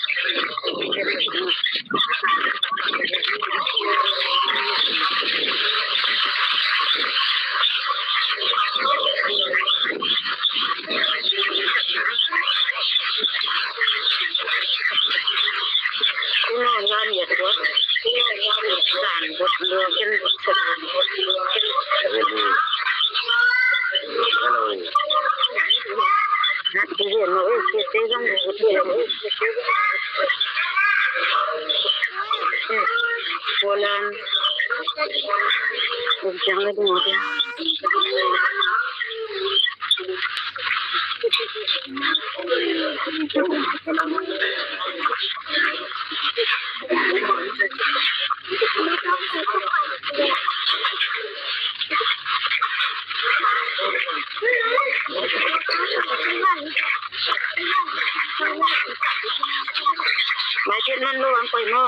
Mai thiat man lo ang koi mo.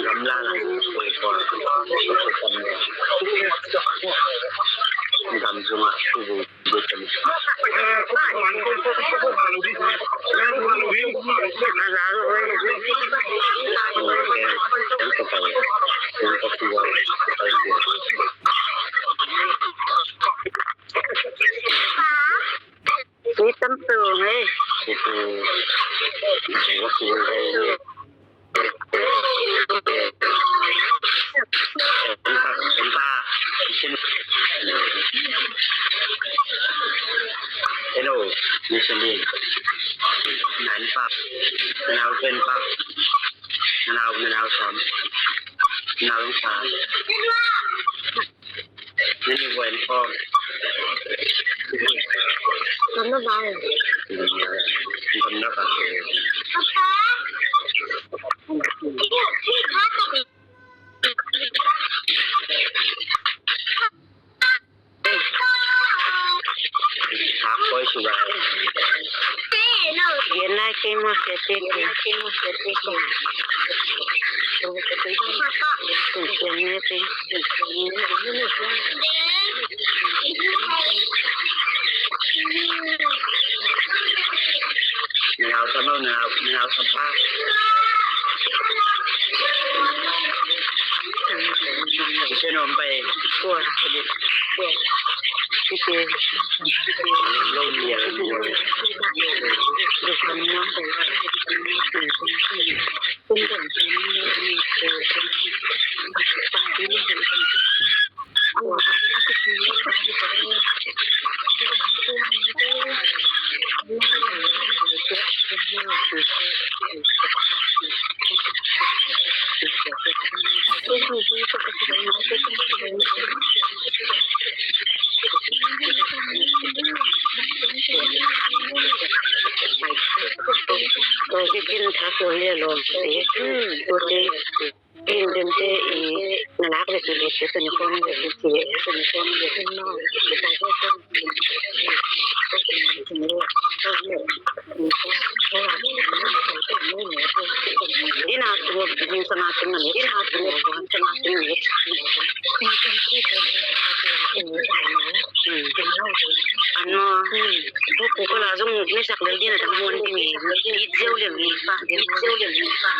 Gamla la. Gam sunga. Sweet tam tu, eh. Hello, Mister Lee. Nan pa. Nanau pen pa. Nanau, nanau sam. Nanau sam. Nini wen ko. Kom na bai. Kom na bai. Papa. Hakoi sudah. Dia naik ke masa seke. Nau sa mau, nau, nau sa pa. Ise nom pa e. Kua. Kua. Ise. Lo mia. Tua hi kin tha tua hi a lawm te. Tua te. Kin den te i na lak ve ti le te tuni kon ve ti le tuni kon ve ti no. Ina tu, ina tu, ina tu. Ano, ko ko la zong mesak lel ding a dang muan ding e. It zeu lel ni fa, it zeu lel ni fa.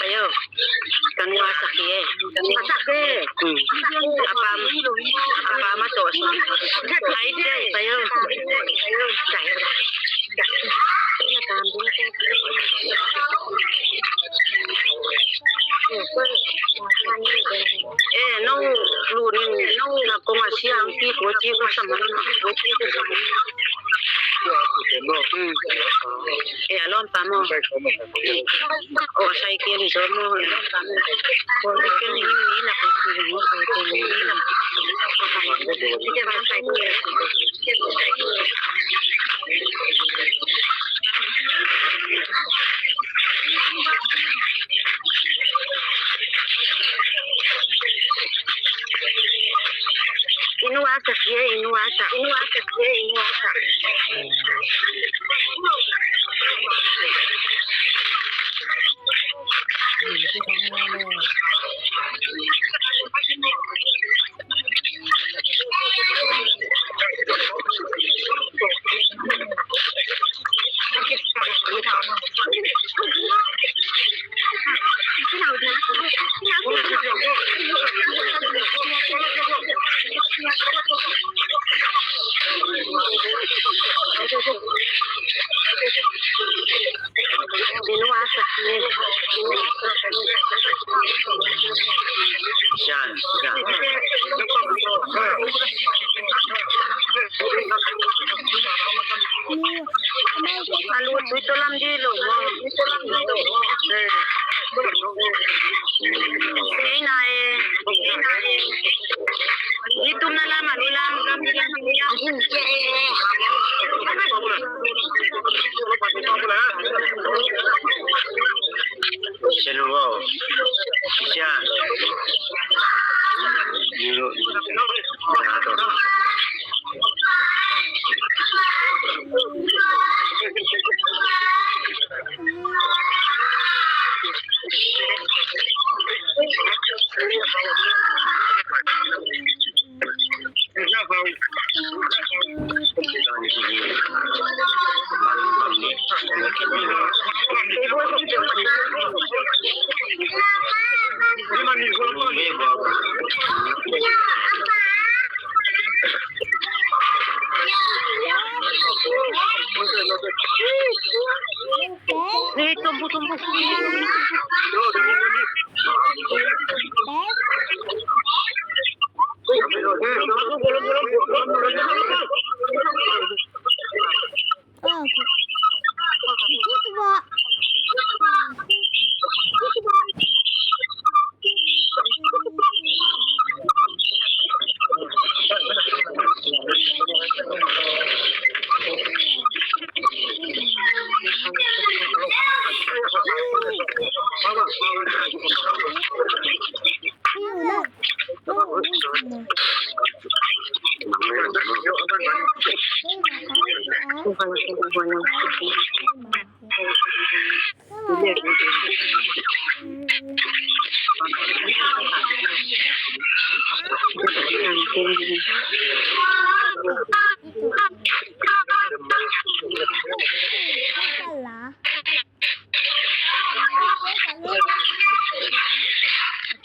Ayo. Kan masak ye. Masak ye. Hmm. Apa, apa matos? Hai, hai, ayo. Eh, no, lu ni, no, na kong a siang, ti ko, ti ko, sa man. Eh, a lawmpa maw. O, a sai kei li zaw maw. Ko ni kei ni, ni na ko ki ni, ko ki ni na. Inu asa kie, inu asa, inu asa kie, inu asa.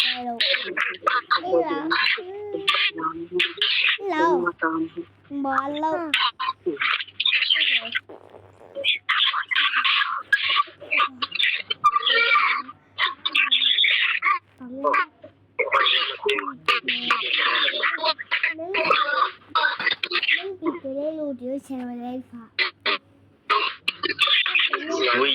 Hello. Hello. Ui.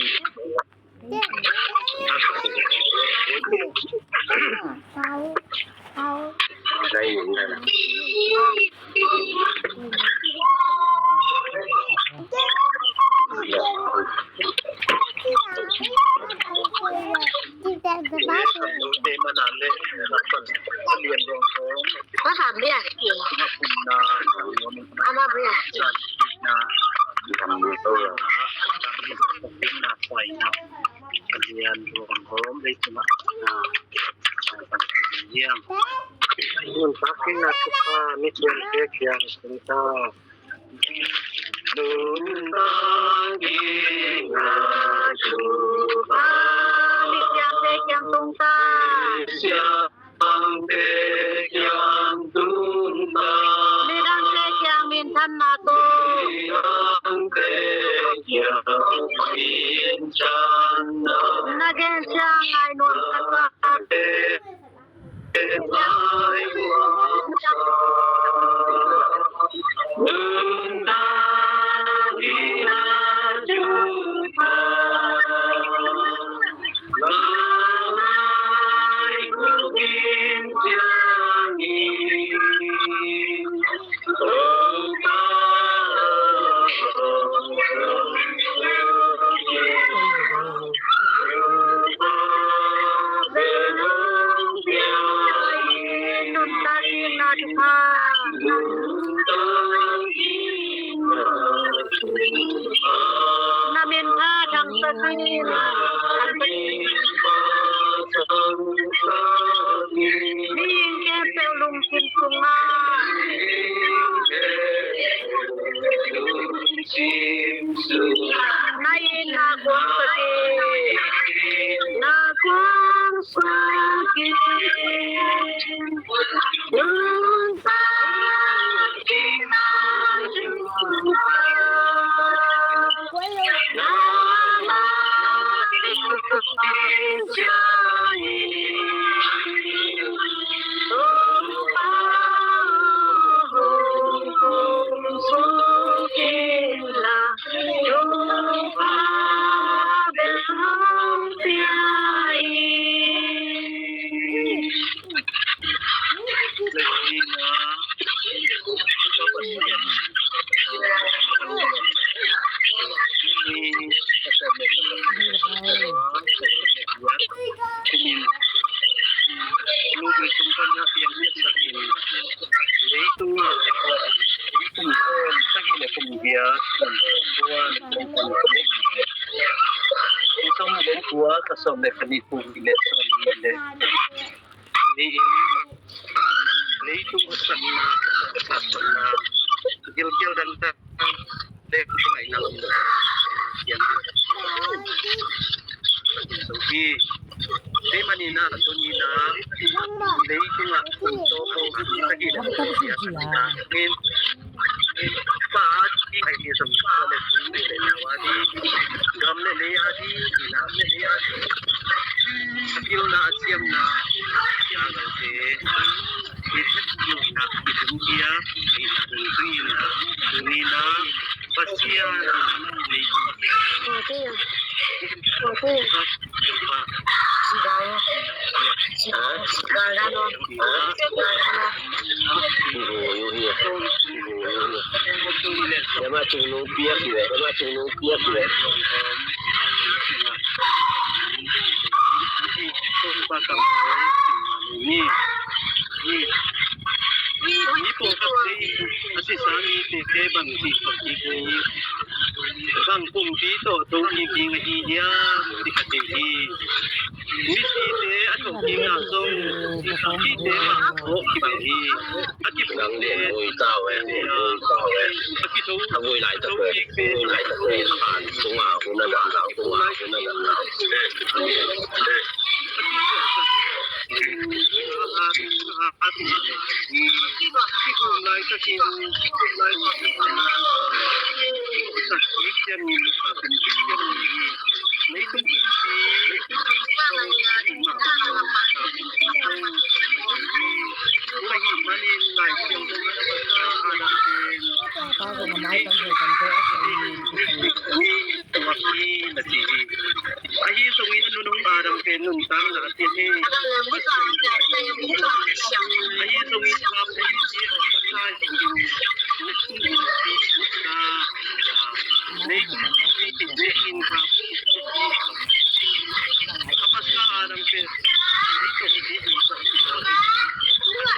Nuntak in a Topa, misiangtho kiang sungta. Nuntak in a Topa, misiangtho kiang sungta. Misiangtho kiang sungta. Midangte kiang minthanna tawh. Midangte kiang minthanna. Na gen ciang ngai nuam ka sa. Na min pha thangsak in. Mihing khempeuh lungsim sungah na in na kuang sak in. Na kuang sak in. Leitung ah kum sawm sagih le kum giat, kum sawm le kua, ka sawm le kua, kum giat le sawm le kua, kum giat le kua. Leitung a sakna, a sakna, gilgil dangdang, le ngaihna lam hi. Tua manin ah tuni-in ah leitung ah kum sawm le sagih le kum giat, Pa a ding, a ding, gam le lei a ding, gam le lei a ding, a pilna a ciamna, a ciamna te, i theihna, i dungkia, i na dungkia, tuni-in ah Pasian in leitung Bang pumpi tawh tho kik ding ahi hiam, ci ka thei hi. Misite a thokikna zong, mite bang tawh kibang hi. A kibang le, a kitho, a thokik pen, Ahi zongin a nunung Adam pen nuntakna a pia hi. Ahi zongin Pasian in a hong pakai hi. Leitung in a pia hi. A masa Adam pen,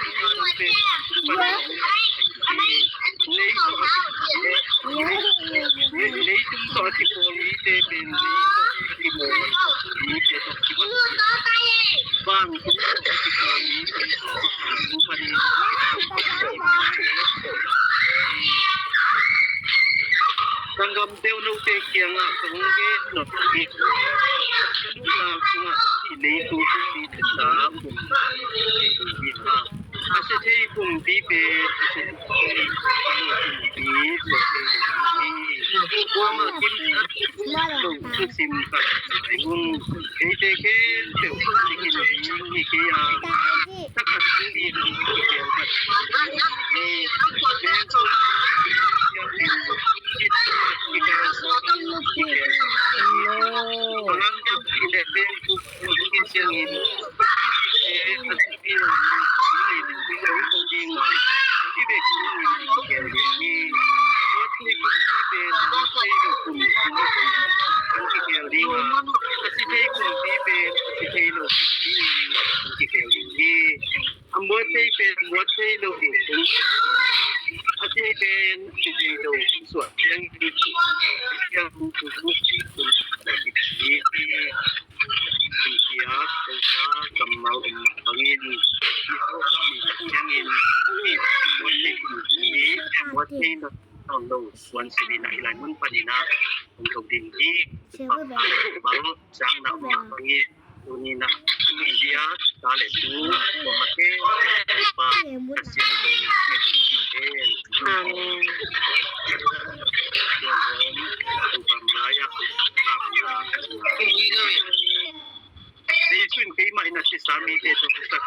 Adam pen, Leitung tawh a kipawl mite pen leitung tawh a kipawl mite tawh kipawl. Vantung tawh a kipawl mite tawh vantung panin. Sanggam deuh note kiangah ka hong gen nop hi. Ka nuntak sungah hih leitung pumpi tesa pumpi hi. A sia thei pumpi pen a sia thei pumpi, sia thei pumpi. Kuamah kimsat lo Sim khat lai un, eite khempeuh i khin ding hi kei a, thakhat tu in i kihel khat hi. Bang hang hiam cih leh Vengkul i khin ciangin i bek ding a, i kihel ding hi. A muat thei kumpi pen a muat thei lo kumpi in kihel ding a, a si thei kumpi pen a si thei lo kumpi in kihel ding hi. A muat thei pen a muat thei lo kumpi in, a si thei pen a si thei lo suah ciangin, ciang kumpi kumpi in kihel ding hi. Hih Topa kammal om mah bangin, hih Topa mi tak ciangin, hih muat thei, hih muat thei nawn lo suan sivina hih lai mun panin ah hong thok ding hi. Topa kammal siangna om mah bangin, tuni in ah a nungzia ta le tu, kuamah te Topa ka siang ding hi. Amen. Amen. Jesu in keimah in a sisa mite tungsak,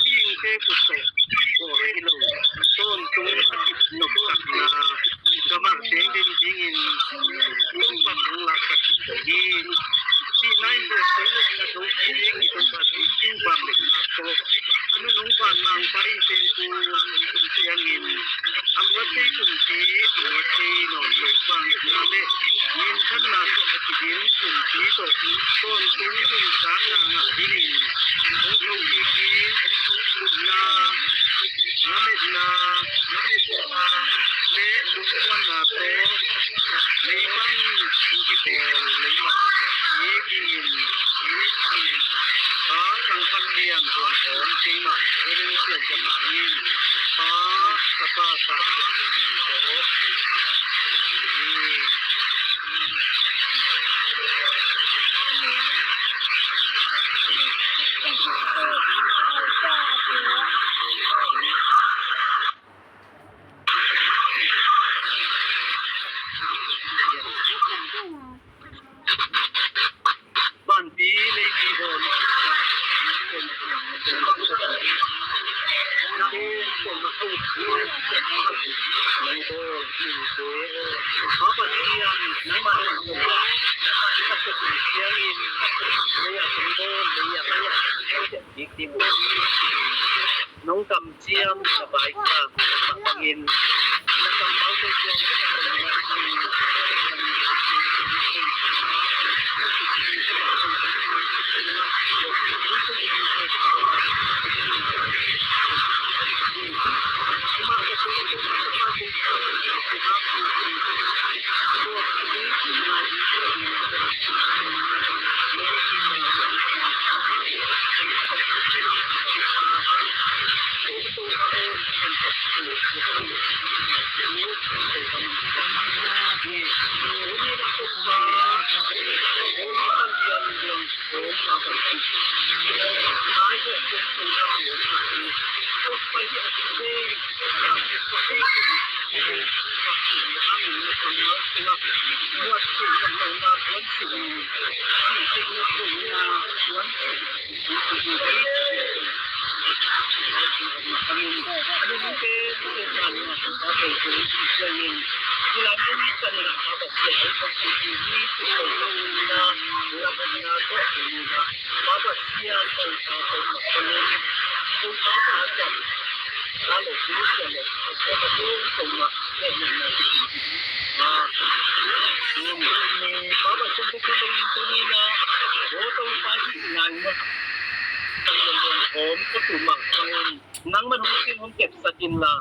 Mihingte khut tawh bawl ahi lo, tawntung a kipnopsakna, gamah teng den dingin Topa hong laksak hi. Sihna in buaipui lo in a thopi ding hi. Topa Jesu vangliatna tawh a nunung vanmangpa in tengkul hong tung ciangin, a muat thei kumpi, a muat thei nawn lo vangliatna le minthanna tawh a kidin kumpi tawh tawntung nuntakna ngah dingin hong thokik hi. Upna, lametna, lametna le lungmuanna tawh mei pan hong kibawl leimah hi dingin, Pa Thang Khan Lian Tuan Hawm, keimah Reverend Sian Ka Mang in, Pa, Tapa, Kha Siangtho min tawh Vanpi leipi hawl nong kam ciam ka bai ka bangin na kammalte ciam Nangman hong sin hong kepsak inla,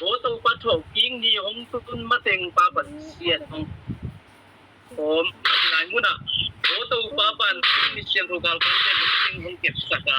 aw Topa thawhkik ni hong tun mateng Pa Pasian hong om lai munah, aw Topa Pasian mi siangtho galkangte hong sin hong kepsak a,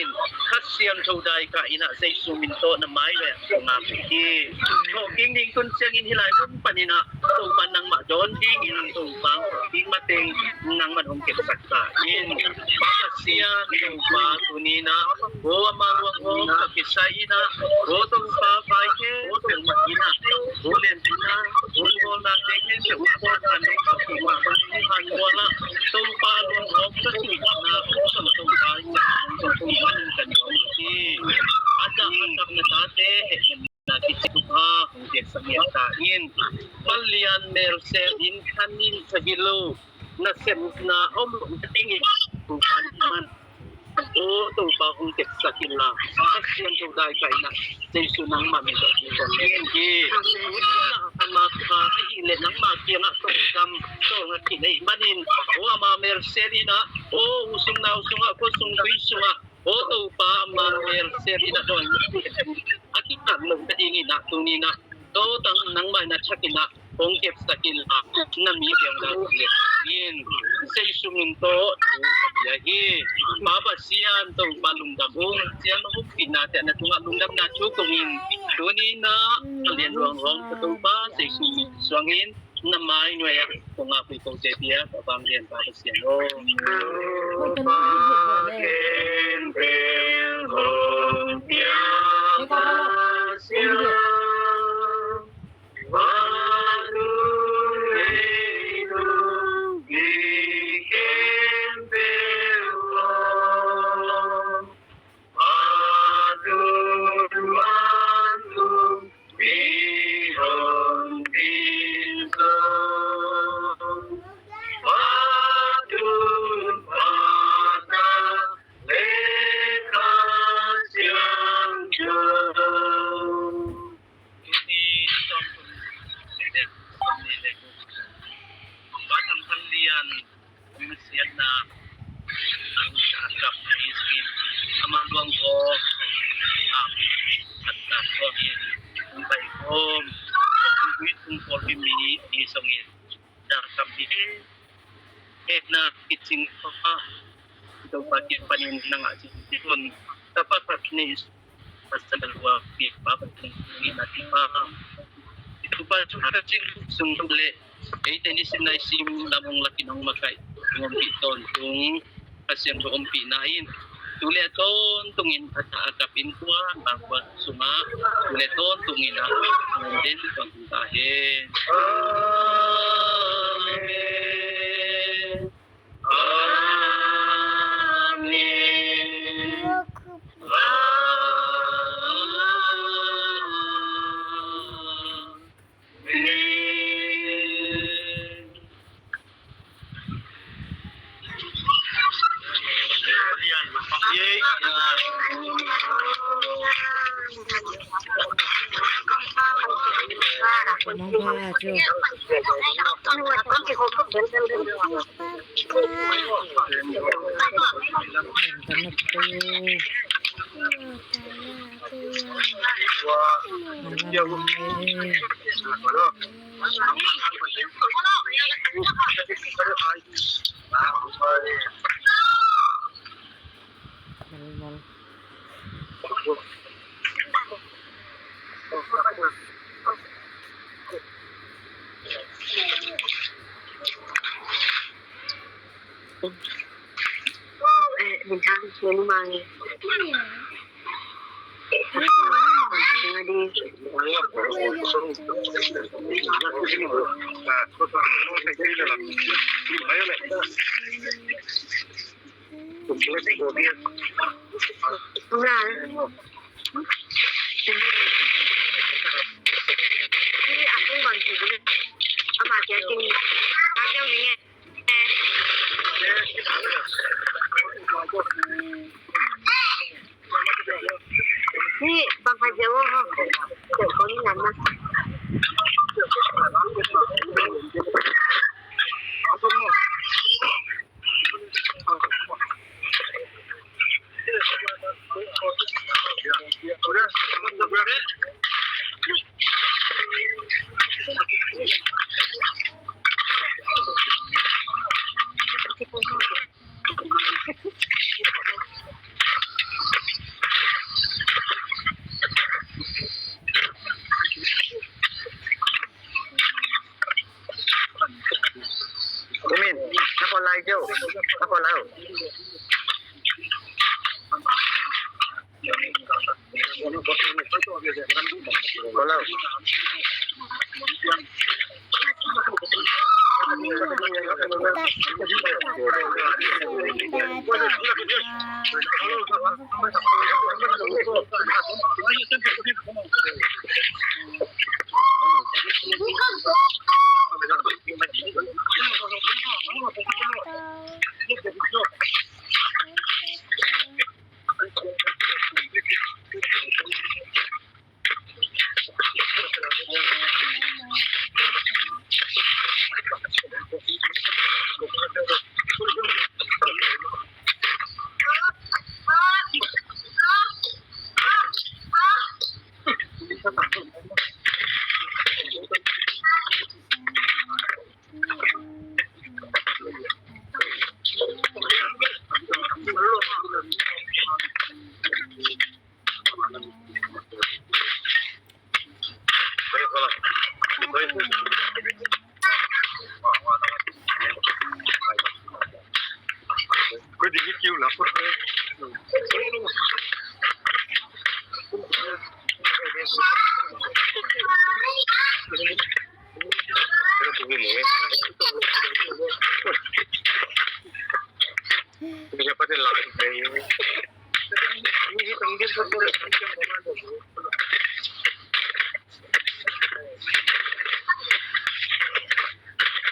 in, Kha Siangtho dai kah in ah Jesu min tawh na mai leh kong ap hi. Thawhkik ning tun ciangin hih lai mun panin ah Topa nangmah dawn dingin Topa thawhkik mateng nangman hong kepsak ta in. Pa Pasian Topa tuni in ah, o ama luang hong ka kisai in ah, o Topa vai khempeuh mah in ah, o lian in ah, o bawlna teng khempeuh mah, bawlna teng khempeuh mah, bawlna teng khempeuh mah, Topa luang hong ka kisai in ah, o Topa in ah, o Topa in ah, kan hong ki. A dah a kap na tate heh na kici tuk ha, hong piaksak ngiat ta in. Palian melsel in thanin sagih lo nasepna om lo na dingin Topa in man. O Topa hong kepsak in la, Kha Siangtho dai kah in ah Jesu nangmah min tawh kong ken hi. Ama kha ahih leh nangmah kiangah tawldam tawlnga kinei manin, o ama melsel in ah, o u sung nau sungah, khua sung tui sungah, o Topa ama melsel in ah dawn a kitak lo na dingin ah tuni in ah, Topa nangmah in ah thak in ah hong kepsak in la, na mi kiang na in Jesu min tawh thu ka pia hi. Pa Pasian Topa lungdam ung, ciang na humpihna te na tungah lungdamna thu kong in, tuni in ah ka lian luang hong ka Topa Jesu min suangin na mai nuai ah kong ap hi ko, Jesu a ka vang lian Pa Pasian aw. Ama luang ko, a, at na ko in, bai ko, tung kui tung ko mi mi song in, da kam di, e na kicing ko ha, do pa ki panin nang a cing di pun, tapa pa kini, pasal dua ki pa pa kini na ki pa, itu pa cuma kicing sung tu le. Eite nisim naisim lam hong lakin hong makaih hong ompih tawntung Kha Siangtho ompihna in tu le tawntungin a tha a kap in kua bang kua sungah tu le tawntungin a hong den tawntung ta hen. Amen. Amen. Eh, bintang, minum air. Ni bang hajau ho. Kau ni nama? Ko lau. Ko lau.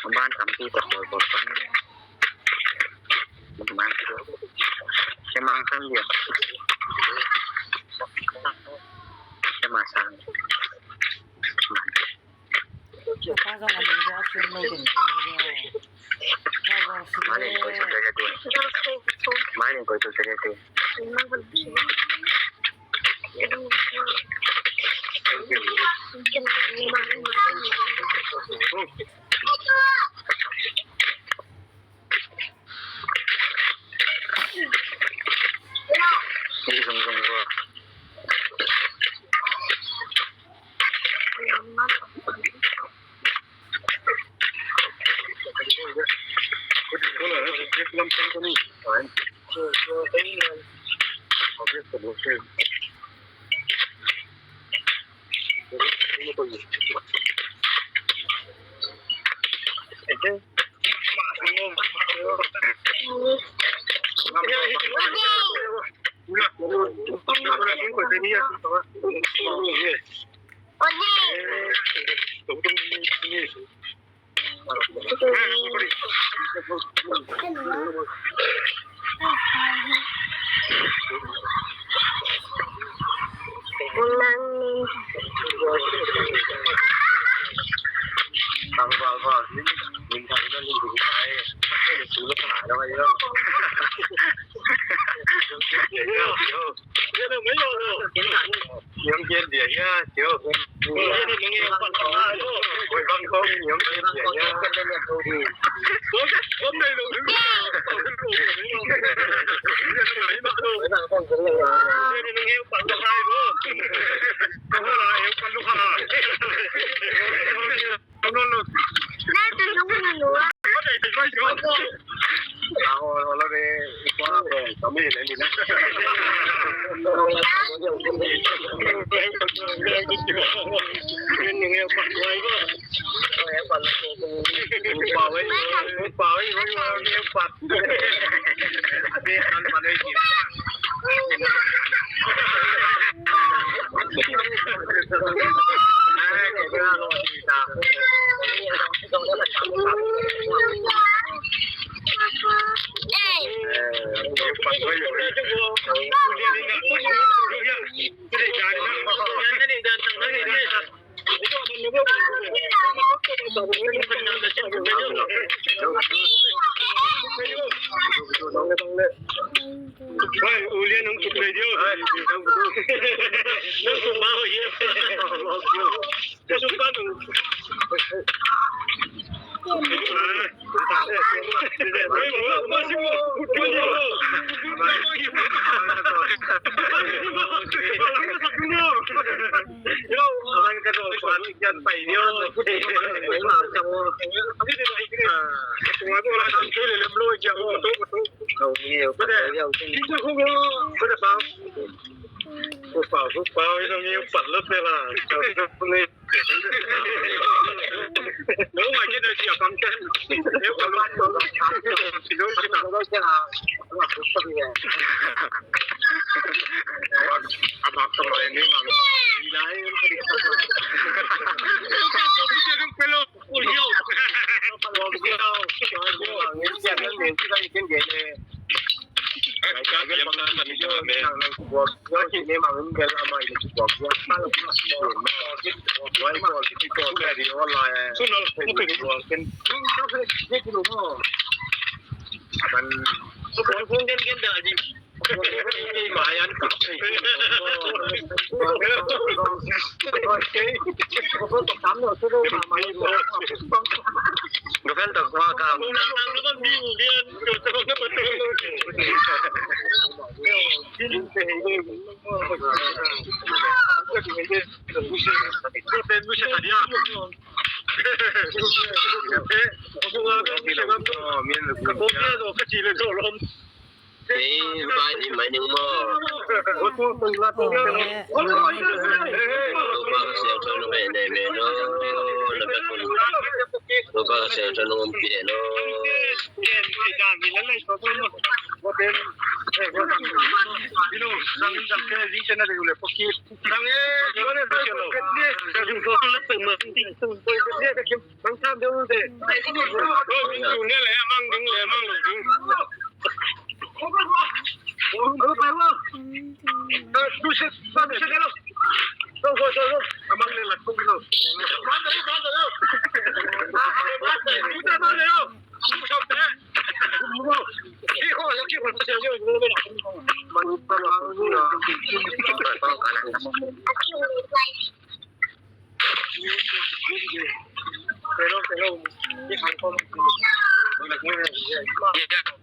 Ban tampi tak bol bol kan. Ban. Kemang kan dia. Kemasang. Malen koi sulta dia tu. Malen koi sulta dia tu. Ih, zong zong zong.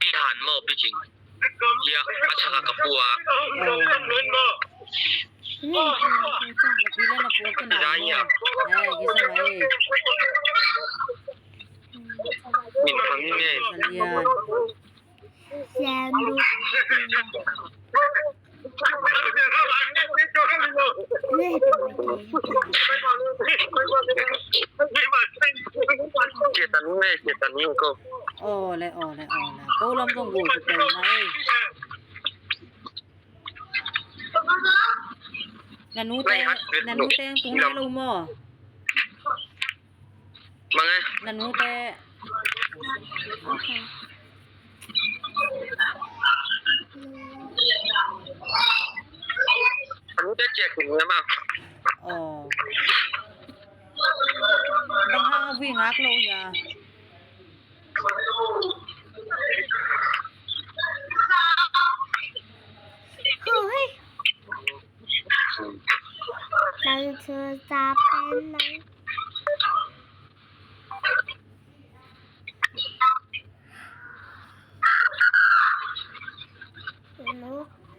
Ih han maw picing. Ih a chaka ka pua. Ih a. Min hang nge. Ole, ole, ole. Ko lam zong go tu pe na e. Na nu te, na nu te tung na lo maw? Mange. Na nu te. Na nu te check ni ma. Oh. Bang hang a vui ngak lo ya.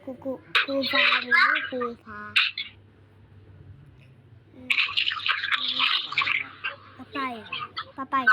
Kuku, kufa, kufa. Papai, papai.